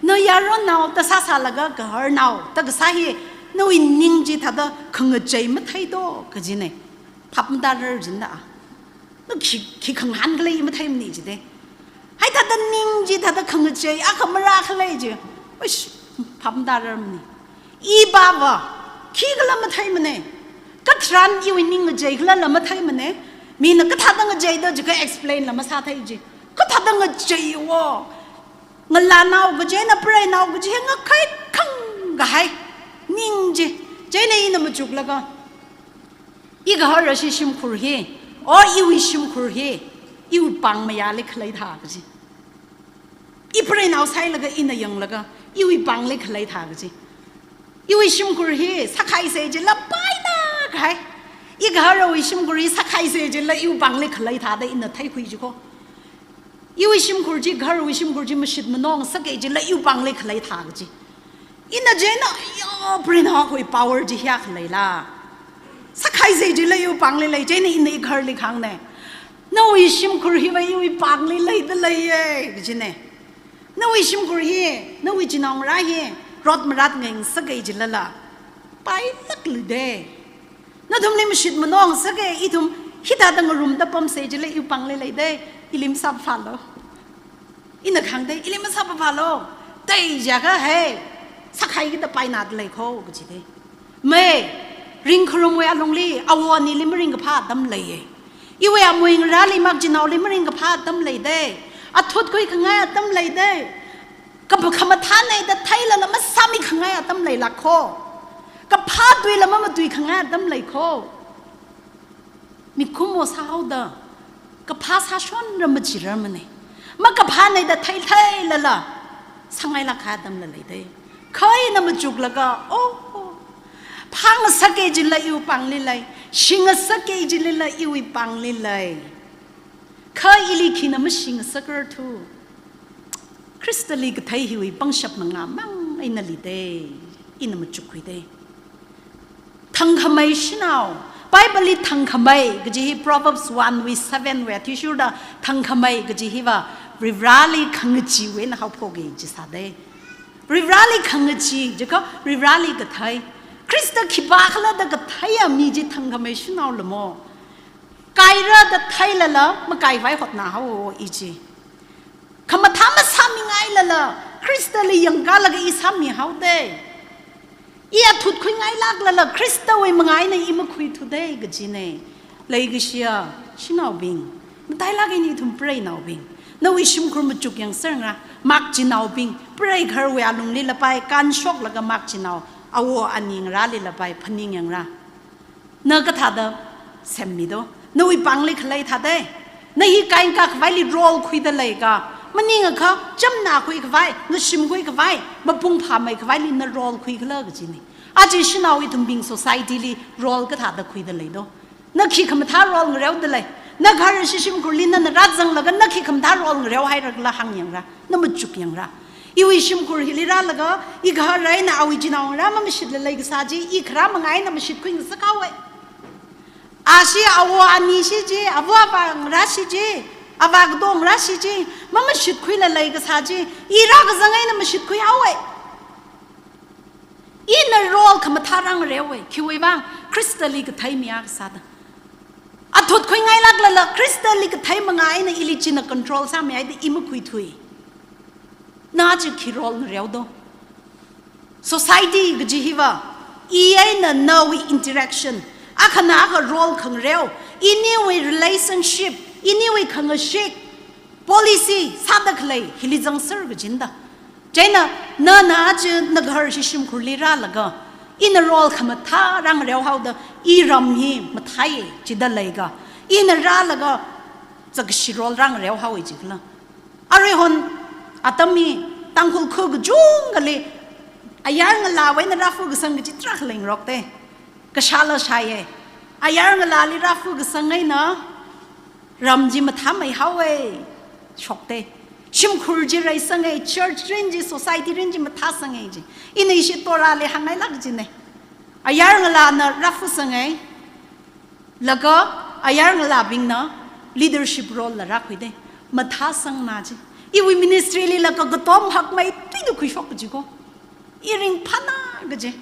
Na yaronnao da sāsālaga gaharnao da kasā hi, nawui ning chithāda khangachei matheido kajinei. Phap matārar jida. Na khi, khi khangahān khala i matheimanei jidei. Haithāda ning chithāda khangachei akha marā khalei chi. Uish, phap matārarmanei. Ipava, khikhala matheimanei. Katharan iwui ning ngacheikhalala matheimanei. Mina kathāda ngacheida jiakha explain la masāthei ji. Kathāda ngacheiwo. Ngalānao kaji eina preinao kaji hi ngakhai khanghai ning chi. Chieina ina machuklaga, igahar ashi shimkhur hi, o iwui shimkhur hi, iwui pāng mayāli khaleitha kaji. I preinao sāhailaga ina yanglaga, iwui pāngli khaleitha kaji. Iwui shimkhur hi sākhaisei jila paina kahai. Igaharawui shimkhur hi sākhaisei jila iwui pāngli khaleitha da ina theikhui jiko. Iwui shimkhur chi, gaharawui shimkhur chi mashit manong sākei jila iwui pāngli khaleitha kaji. Ina chieina, yo, preinao akhawui power chi hiyākha leila. Sākhaisei jila iwui pāngli lei, chieina ina igaharli kahāngnei. Nawui shimkhur hiva iwui pāngli leida leiye, kajinei. Nawui shimkhur hi, nawui chinaongarā hi, rot marat ngasakei jilala, pailāk lidei. Nathumli mashit manong sākei, ithum hithāda ngarumda pamsei jila iwui pāngli leidei, ili masāphālu. Ina kahāngdei, ili masāphālu. Tei jiakha hei, sākhaikida painada leikho, kajidei. Mei, ringkharumwui alungli, awo anili maringkaphā atam leiye. Iwui amui ngarāli makchinaoli maringkaphā atam leidei. Athut khuikhangai atam leidei. Kapa khamathānei da theilala masāmikhangai atam leilākho. Kaphā tuila mamatui khangai atam leikho. Mikumo sāhaoda, kaphā sāshonra machirarmanei. Makaphānei da theitheilala, sāngailāk kahai atamla leidei. Kha ina machuklaga, oh, phāngasakei jila iwui pāngli lei, shingasakei jilila iwui pāngli lei. Kha ili khina mashingasakrar thu. Khristali kathei hiwui pangshap mangā mang eina lidei, ina machukkhuidei. Thangkhamei shanao, Bible li thangkhamei kaji hi Proverbs one wui seven wui athishurda thangkhamei kaji hiva Varivarāli khangacheewui eina haophoka jisāda. Varivarāli khangachee jiakha Varivarāli kathei. Khrista khipākhala da katheiya mi chi thangkhamei shanao lamo. Kaira da theilala makaivai hotnāhaowa i chi. Khamathā masāmingailala Khristali yangkalaga i sāmihaoda. I athut khuingailāklala Khristawui manga eina i makhuithuda kajina. Leikashiya shanaobing, matailāk eina ithum preinaobing, nawui shimkhur machuk yangserra. Makchinaobing, preigaharwui alungli lapai, kānshoklaga makchinao, awo ani ngarāli lapai phaningyangra. Na kathāda semmido? Nawui pāngli khalei thāda. Na hi kainka khavaili role khuida leika? Maningakha chamnākhui khavai, ngashimkhui khavai, mapung phāmei khavaili na role khuikhala kajina. Aja shanao ithumbing society li role kathāda khuida leido? Na khi khamathā role ngareoda lei? Na gahar ashi shimkhurli nana rāzanglaga na khi khamathā role ngareohairakhala hāngyangra, na machukyangra. Iwui shimkhur hili rālaga, i gahar eina awui chinaongarā mamashitla leikasā chi, i kharā manga eina mashitkhui ngasakhaowa. Ashi awo ani shi chi, ava avā ngarā shi chi, avā katongarā shi chi, mamashit khuila leikasā chi, i rākazang eina mashitkhuihaowa. Ina role khamathā rāngareowa, khiwui vang Khristali kathei mi akha sāda. Athut khuingailāklala Khristali kathei manga eina ili china control sāmihaida i makhuithui. Na chi khi role ngareodo? Society kaji hiva i eina nawui interaction, akhana akha role khangareo, iniwui relationship, iniwui khangashik, policy sāda khalei hili zangser kajina da. Chieina nana aja na gahar ashi shimkhurli rālaga, ina role khamathā rāngareohaoda, i ram hi mathāi jida leika? Ina rālaga zakkashi role rāngareohaowa jikhala? Aruihon atam hi Tangkhul kha kachungkhali ayar ngalāwui eina rāfu kasang kaji tarākha leingarokda. Kashāla shāya. Ayar ngalāli rāfu kasang eina ram chi mathāmeihaowa, shokda. Shimkhur chi reisanga, church rin chi, society rin chi mathāsanga ji. Ina ishi Torahli hāngngailāk kajina. Ayar ngalāna rāfusanga, laga ayar ngalābingna leadership role la rākhuida. Mathāsangna ji. Iwui ministry lila kakatom hakmeithuida khuishok kajiko. I ringphāna kaji.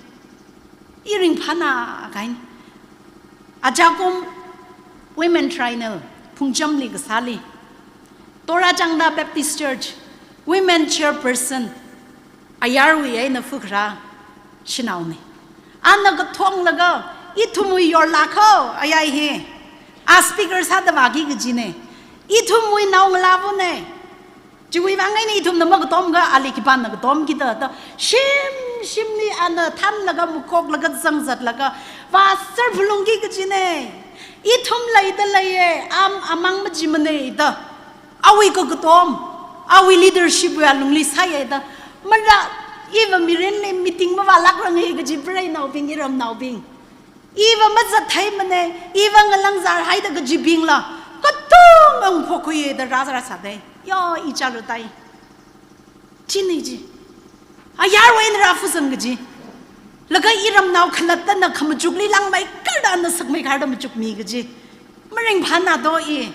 I ringphāna kahaina. Ajakum Women Triennial Phungchamli kasāli, Torah Changda Baptist Church Women Chairperson ayarwui eina fukhara shanaona. Ana kathonglaga, ithumwui yorlākho ayar hi, a speaker sāda vāki kajina. Ithumwui naongalāvana. Chiwui vang eina ithumna makatomkha ali khipāna katomkida da, shim shimli ana thanlaga makhoklaga zangzatlaga vāser phalungki kajina. Ithum leida leiya, am amang machimana da. Awui kakatom, awui leadership wui alungli sāya da. Mara, iva mirinli meeting mavālākranga kaji preinaobing, iramnaobing. Iva mazattheimana, iva ngalangzarhaida kajibingla katonga ungphokhuiya da rāzar sāda. Yo, i chāra tai. China ji. Ayarwui eina rāfusang kaji. Laga iramnao khalattana khamachukli langmeikarda ana sakmeikarda machukmi kaji. Maringphāna do i.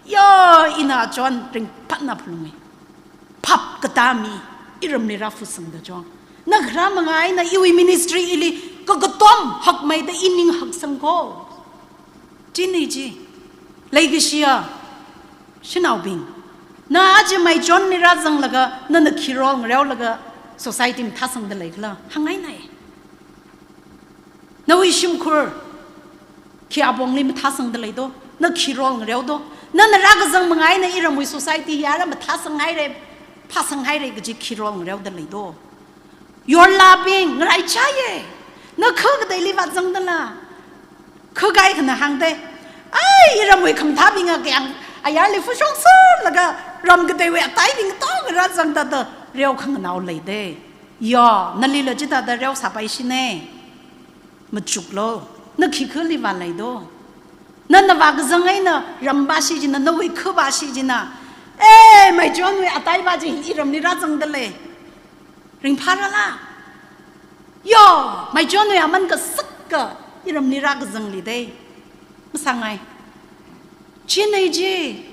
Yo, ina chon ringphāna phalunga. Phap katā mi, iramli rāfusangda chong. Na kharā manga eina iwui ministry ili kakatom hakmeida i ning haksangkho. China ji. Leikashiya shanaobing, na aja maichonli rāzanglaga, nana khi role ngareolaga society mathāsangda leikhala? Hāngngainai. Nawui shimkhur khi apongli mathāsangda leido? Na khi role ngareodo? Nana rākazang manga eina iramwui society hi ara mathāsanghaira, phāsanghaira kaji khi role ngareoda leido? Yorlābing, ngaraichāya. Na kha kateili vāzangdala? Kha kaikhana hāngda. Ai, iramwui khamathābinga kayāng ayarli fushokserlaga, ram kateiwui ataibing katonga rāzangda da reo khanganao leida. Yo, nalila chithāda reo sāpaishina. Machuklo, na khikhali vāleido? Nana vākazang eina ram vāshi china, nawui kha vāshi china, eh, maichonwui atai vā chi iramli rāzangda lei. Ringphārala? Yo, maichonwui aman kasaka iramli rākazangli da. sāngai. Chieina chi,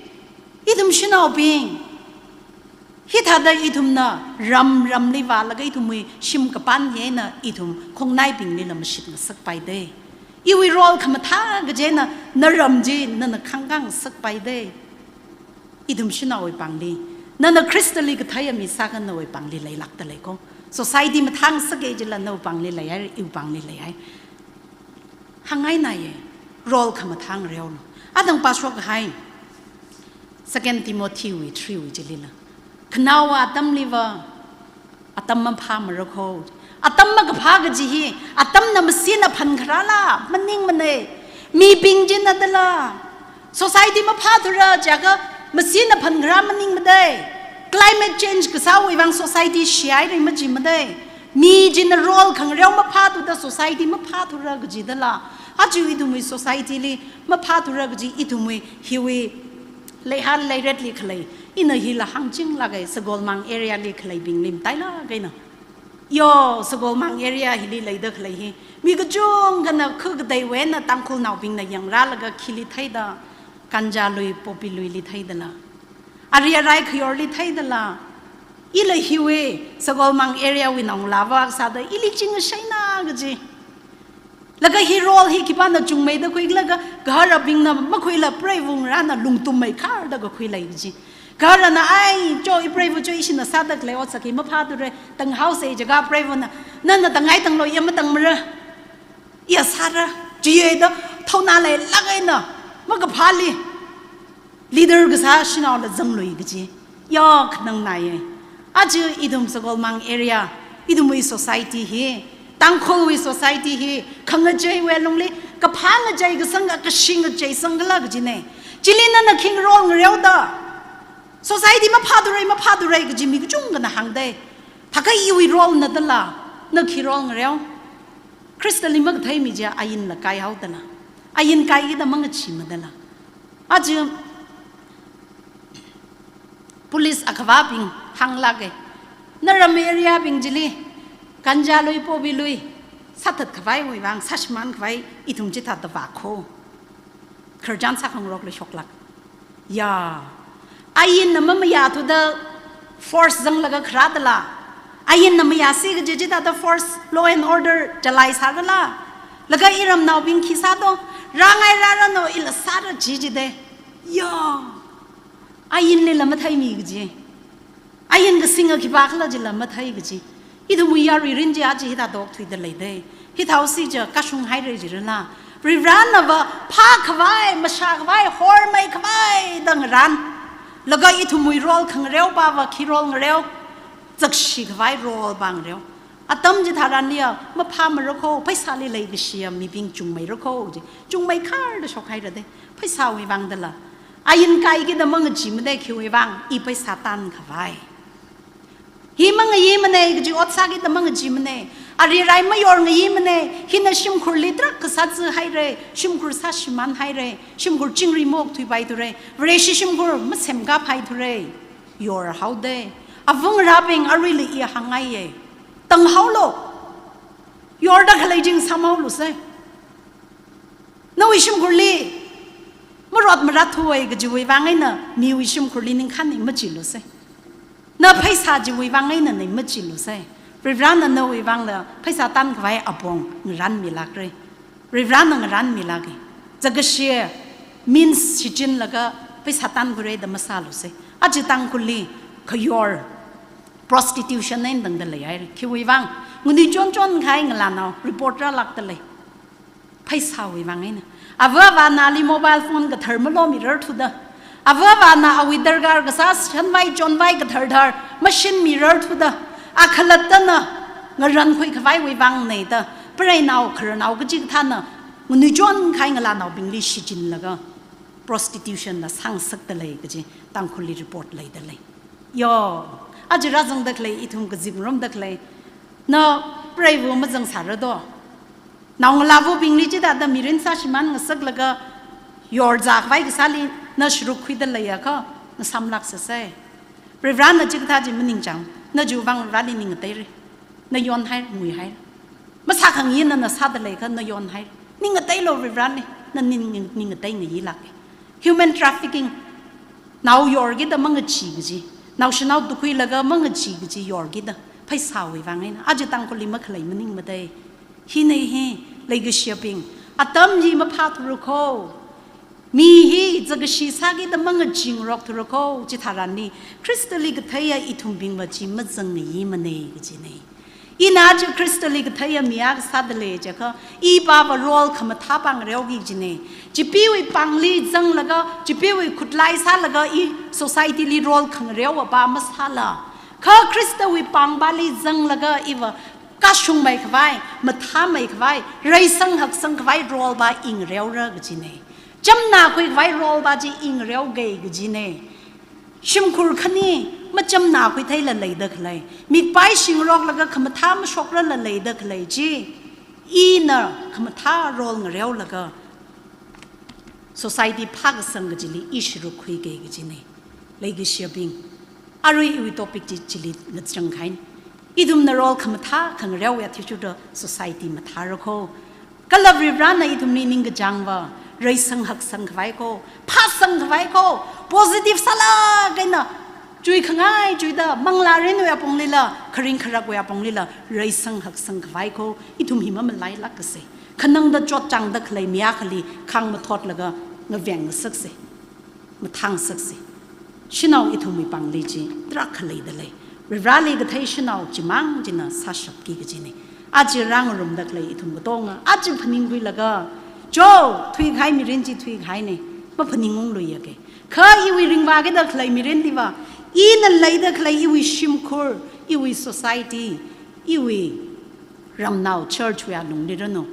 ithum shanaobing, hithāda ithumna ram ramli vālaga ithumwui shim kapan hi eina ithum khongnaibingli lamashit ngasakpai de. Iwui role khamathā kaji eina na ram chi nana khangkā ngasakpai de. Ithum shanaowui pāngli, nana Khristali katheiya mi sākha nawui pāngli leilākta lei ko. Society mathāngasaka jila nawui pāngli leihaira, iwui pāngli leihaira. Hāngngaināya, role khamathā ngareolu. Athang pāshok kahai, Second Timothy wui three wui chilila, khanaowa atamliva atam maphāmara ko. Atam makaphā kaji hi, atamna masina phankharāla maningmana. Mibing china dala, society maphāthura jiakha masina phankharā maningmada. Climate change kasāwui vang society shihaira majimada. Mi china role khangareo maphāthuda society maphāthura kaji dala, aja ithumwui society li maphāthura kaji ithumwui hiwui leihān leiretli khalei, ina hila hāngchinglāka, Sagolmang area li khaleibingli matailāk eina. Yo, Sagolmang area hili leida khalei hi, mi kachungkhana khu kateiwui eina Tangkhulnaobingna yangrālaga khili theida, Kanjalui, Poppyluili theidala, ari arai khayorli theidala, ila hiwui Sagolmang area wui naongalāva sāda ili ching ashaina kaji. Laga hi role hi khipāna chungmeida khuilaga, gaharabingna makhuila preiva ngarāna lungtum meikharda kakhui lei kaji. Gaharana ai, cho, ipreiva cho, ishina sāda khalei otsak hi maphāthura, tanghaosa jiakha preivana, nana tangai tanglo, iya matangmara, iya sāra, chiya da, thaona leilāk eina makaphāli leader kasā shanaola zanglui kaji. Yo, khanangnāya. Aja ithum Sagolmang area, ithumwui society hi, Tangkhulwui society hi, khangacheiwui lungli, kaphā ngachei kasanga, kashi ngachei sangkhala kajina. Chili nana khi role ngareoda, society maphāthura, maphāthura kaji mi kachungkhana hāngda. Thākha iwui role na dala, na khi role ngareo? Khristali makathei mi chiya ainla kaihaodala, ain kaikida mangacheemadala. Aja police akhavābing hānglāka, naram area bing chili, Kanjalui, Poppylui sāthat khavaiwui vang, sāshimān khavai ithum chithāda vākho. Khararchan sākhangarokla shoklāk. Ya. Ainna mamayāthuda force zanglaga kharādala, ainna mayāsi kaji chithāda force, law and order chalai sākhala? Laga iramnaobing khi sādo, rāngai rāranu, ila sāra chi chida. Ya. Ainlila matheimi kaji. Ain kasinga khipākhala chila mathei kaji. Ithumwui yarui mirin chi aja hithāda okthuida leida. Hithāhaosi chiakha kashunghaira jirala, Varivaranava phākhavai, mashākhavai, hormeikhavai da ngarān. Laga ithumwui role khangareopava khi role ngareo? Zakshi khavai role pa ngareo. Atam chitharanliya maphāmara ko, pheisāli leikashiya mibing chungmeira ko ji. Chungmeikharda shokhaira da. Pheisāwui vang dala. Ain kaikida mangacheemada, khiwui vang? I pheisā tankhavai. Hi mangayeimana kaji ot sākida mangacheemana. Ari arai mayorngayeimana. Hina shimkhurli tarākha sāzāhaira, shimkhur sāshimānhaira, shimkhur chingri maokthuipaithura, Vareshi shimkhur masemkāpaithura. Yorhaoda. Avāngarābing, aruila i hāngngaiya. Tanghaolu. Yorda khalei chi ngasāmhaolusa. Nawui shimkhurli marot marat thuwa kajiwui vang eina miwui shimkhurli ningkhān machilusa. Na pheisā chiwui vang einana machilusa. Varivarana nawui vangla pheisā tankhavai apong ngarānmilākra. Varivarana ngarānmilāka. Zakkashi means shichinlaga pheisā tankhuira da masālusa. Aja Tangkhulli khayor prostitution eina tangda leihaira. Khiwui vang? Nganui chonchon kahai ngalānao report rālākda lei. Pheisāwui vang eina. Avā avānali mobile phone kathar malomirarthuda, avā avāna awui darkar kasā shanvai chonvai kathar thar mashinmirarthuda, akhalattana ngarankhui khavaiwui vangna da, preinao khararnao kachikathāna nganui chon kahai ngalānaobingli shichinlaga prostitution la sāngasakda lei kaji Tangkhulli report leida lei. Yo, aja rāzangda khalei, ithum kazip ngarumda khalei, na preiva mazangsāra do. Naongalāvabingli chithāda mirin sāshimān ngasaklaga yorzā khavai kasāli na sharuk khuida leiakha, ngasāmlāksasa. Varivarana chikathā chi maningchāng, na chiwui vang Varivarali ning ngateira. Na yonhaira, nguihaira. Masākhangayi nana sāda leiakha na yonhaira. Ning ngateilu Varivarali. na ning, ning, ning ngatei ngayilāke. Human trafficking, nao yorkida mangachee kaji, naoshinao tukhuilaga mangachee kaji yorkida, pheisāwui vang eina aja Tangkhulli makhalei maningmada. Hina hi, leikashiyabing, atam hi maphāthura kho. Mi hi zakkashi sākida mangachee ngarokthura kho, chitharanli Khristali katheiya ithumbingva chi mazangngaimana kajina. Ina aja Khristali katheiya mi akha sādalei jiakha, ipava role khamathā pāngareoki kajina. Chipeewui pāngli zanglaga, chipeewui khutlai sālaga i society li role khangareova pa masāla, kha Khristawui pāngpali zanglaga iva kashungmei khavai, mathāmei khavai, reisang haksang khavai role pa ingareora kajina. Chamna khui khavai role pa chi ingareoki kajina. Shimkhur khani machamna khuitheila leida khalei, mikpai shingaroklaga khamathā mashokrala leida khalei chi, ina khamathā role ngareolaga society phākasang kajili i sharuk khuiki kajina. Leikashiyabing, arui iwui topic chi chili ngachang kahaina. Ithumna role khamathā khangareowui athishurda society mathāra kho. Kala Varivarana ithumli ningkachāngva, reisang haksang khavai kho, phāsang khavai kho, positive sālāk eina chuikhangai chuida, manglārinwui aponglila, kharing kharakwui aponglila, reisang haksang khavai kho, ithum hi mamalailākase. Khanangda chotchāngda khalei mi akhali khāng mathotlaga ngaveng ngasakse, mathāngasakse. Shanao ithumwui pāngli chi tarākha leidalei. Varivarali kathei shanao chimang china sāshapki kajina. Aja rāngarumda khalei ithum katonga aja phaningkhuilaga, cho, thuikahai mirin chi thuikahaina, maphaningungluiyake. Kha iwui ringvākida khalei mirinliva, ina leida khalei iwui shimkhur, iwui society, iwui ramnao church wui alungli ranu,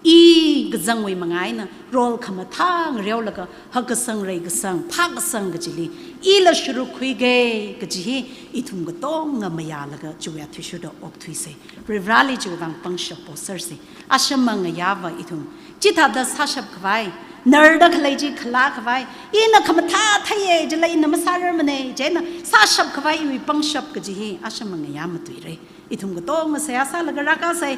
i kazangwui manga eina role khamathā ngareolaga hakkasang, reikasang, phākasang kajili ila sharuk khuiki kaji hi ithum katonga mayālaga chiwui athishurda okthuise. Varivarali chiwui vang pangshap poserse. Ashama ngayāva ithum chithāda sāshap khavai, narda khalei chi khalā khavai, ina khamathā theiya jila ina masārarmana, chieina sāshap khavai iwui pangshap kaji hi ashama ngayā matuira. Ithum katonga seihā sālaga rākāsa.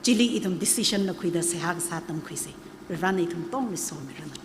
Chili ithum decision na khuida seihā kasā tamkhuisa. Varivarana ithum katongli somiranu.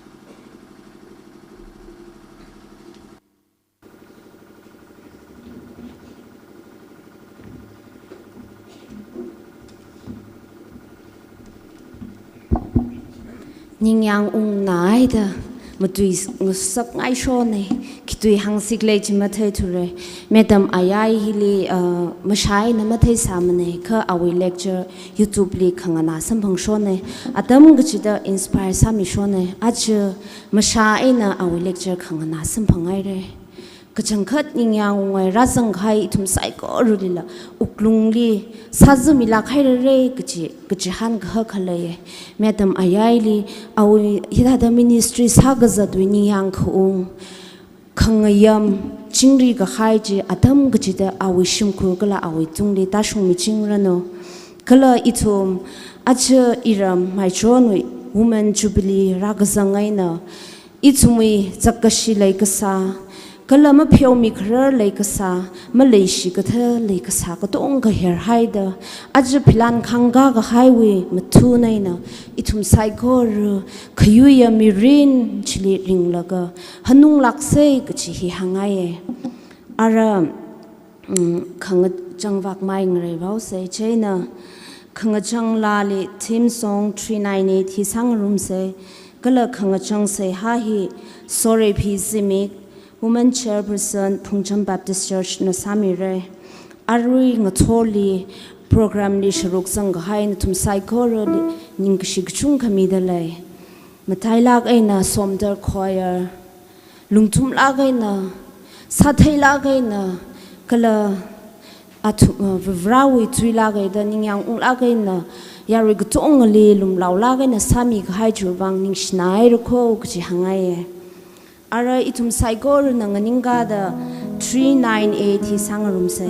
Ningyāng ungnaida matui ngasakngaishona, khitui hāngsik lei chi matheithura. Madam Ayai hili, uh, mashā eina matheisāmana, kha awui lecture YouTube li khanganā samphangshona. Atam kachida inspire sāmishona. Aja mashā eina awui lecture khanganā samphanghaira. Kachangkhat ningyāng ungngai rāzangkahai ithum saikoralila wuklungli sāzamilāk hairara kaji, kachihān kahak khalei. Madam Ayaili awui hithāda ministry sākazatwui ningyāng khaung, khangayām, chingri kahai chi atam kachida awui shimkhur kala awui tungli tāshungmichingranu. Kala ithum aja iram Maichonwui Women Jubilee rākazang eina ithumwui zakkashi leikasā, kala mapheomi kharar leikasā, maleishi kathā leikasā katonga herhaida, aja philan khangkā kahaiwui mathun eina ithum saikora khayuiya mirin chili ringlaga hanunglāksa kaji hi hāngngaiya. Ara, mm, khangachang vak mai ngareivaosa, chieina khangachang laali theme song three nine eight hi sāngarumsa, kala khangachang seihā hi Soreiphi Zimik, Woman Chairperson, Phungcham Baptist Church na sāmira. Arui ngathorli program li sharuk zangkahai nathum saikorali ningkashi kachungkha midalei. Matailāk eina Somdal Choir, lungthumlāk eina, sātheilāk eina, kala athum, uh, Varivarawui tuilāk eina, ningyāng unglāk eina, yarui katongali lumlaolāk eina sāmikahai chiwui vang ningshināhaira kho kaji hāngngaiya. Ara ithum saikorana nganingkāda three nine eight hi sāngarumsa.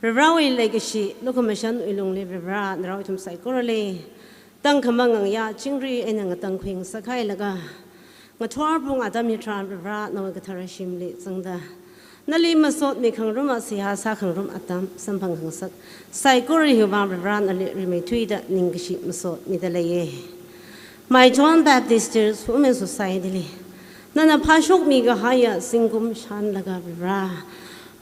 Varivarawui leikashi, lukhamashanwui lungli Varivara, ngarao ithum saikorali tangkhamang ngayā chingri eina ngatangkhui ngasakhailaga, ngathor pung atam hitharan Varivara nawui kathara shimli zangda, nali masotmi khangarum, seihā sā khangarum atam samphang khangasak saikora hiwui vang Varivara nali rimeithuida ningkashi masotmida leiya. Maichon Baptist Church Women Society li nana phāshokmi kahaiya zingkum shānlaga Varivara,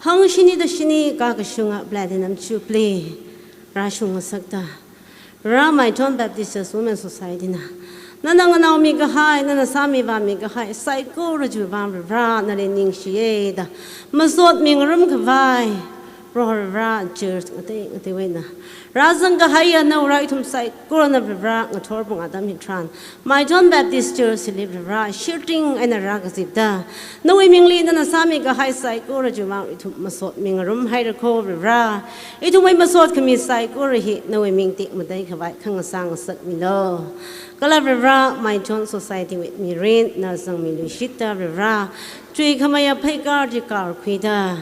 hangshini da shini kakashunga Platinum Jubilee rāshung ngasakta, Varivara Maichon Baptist Church Women Society na nana nganaomi kahai, nana sāmivāmi kahai saikora chiwui vang Varivara nali ningshiya da masotmi ngarum khavai, Proho Varivara, church ngatei ngateiwui eina rāzang kahaiya naongarā ithum saikorana Varivara, ngathor pung atam hitharan Maichon Baptist Church li Varivara shirting eina rākazipda, nawui mingli nana sāmi kahai saikora chiwui vang ithum masotmi ngarum haira kho Varivara. Ithumwui masot khami saikora hi nawui ming tekmatei khavai khangasā ngasakmilu. Kala Varivara, Maichon Society wui mirin na zangmiluishitda Varivara, chuikhameiya pheikar chi karkhuida,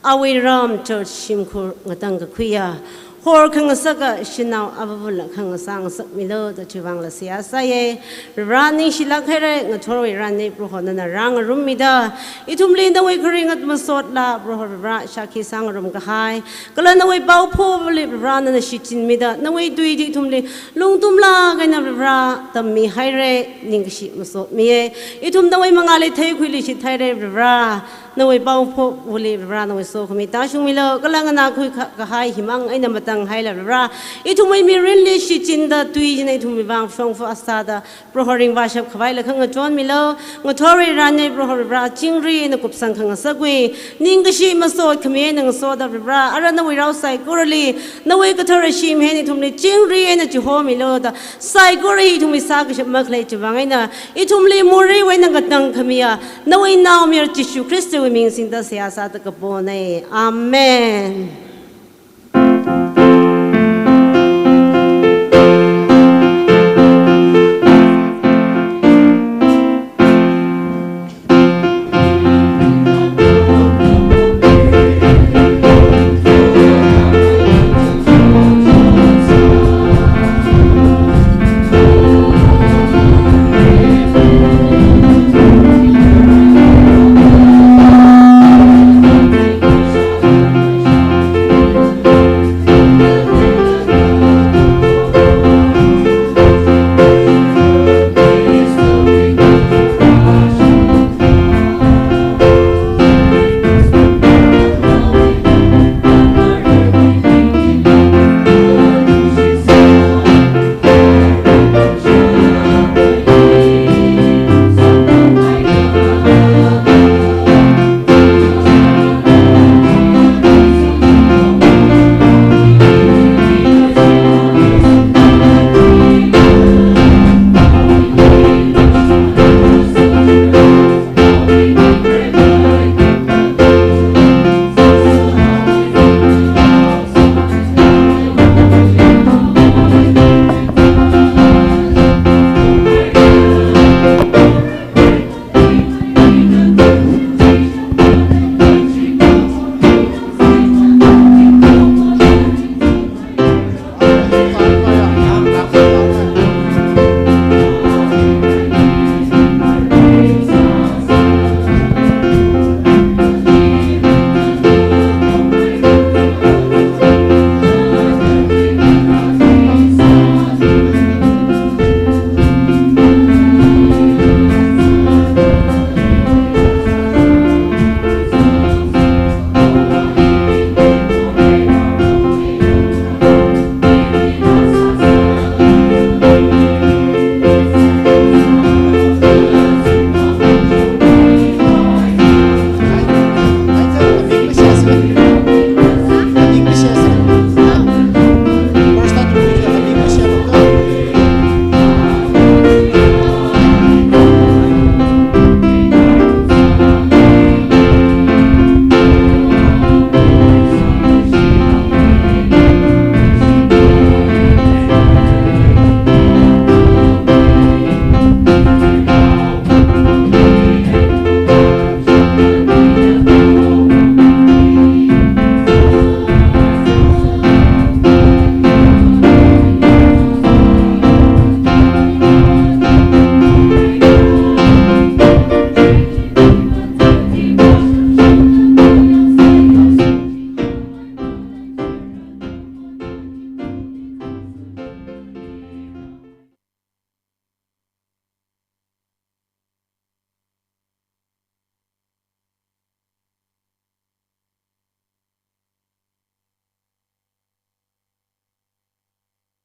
awui ram church shimkhur ngatangkakhuiya hor khangasaka shanao avāvula khangasā ngasakmilu da chiwui vangla seihā sāya. Varivara ningshilāk haira, ngathorwui ranli Proho nana rāngarummida, ithumli nawui kharinga masotla Proho Varivara shākhi sāngarum kahai, kala nawui paophobali Varivara nana shichinmida, nawui tui chi ithumli lungtumlāk eina Varivara tammi haira, ningkashi masotmiya. Ithum nawui mangāli theikhuiluishit haira Varivara. Nawui paophobali Varivara nawui sokhami tāshungmilu, kala nganākhui kha-, kahai himang eina matang haila Varivara, ithumwui mirinli shichinda tui china ithumwui vang shongfa sāda, Proho ringvāshap khavaila khangachonmilu. Ngathorwui ranli Proho Varivara chingri eina kupsang khangasakwui ningkashi masot khami eina ngasoda Varivara, ara nawui rao saikorali nawui kathara shim hi ithumli chingri eina chihomilu da, saikora hi ithumwui sākashap makhalei chiwui vang eina ithumli moriwui eina katang khamiya nawui naomayara Jishu Khristawui ming singda seihā sāda kapona. Amen.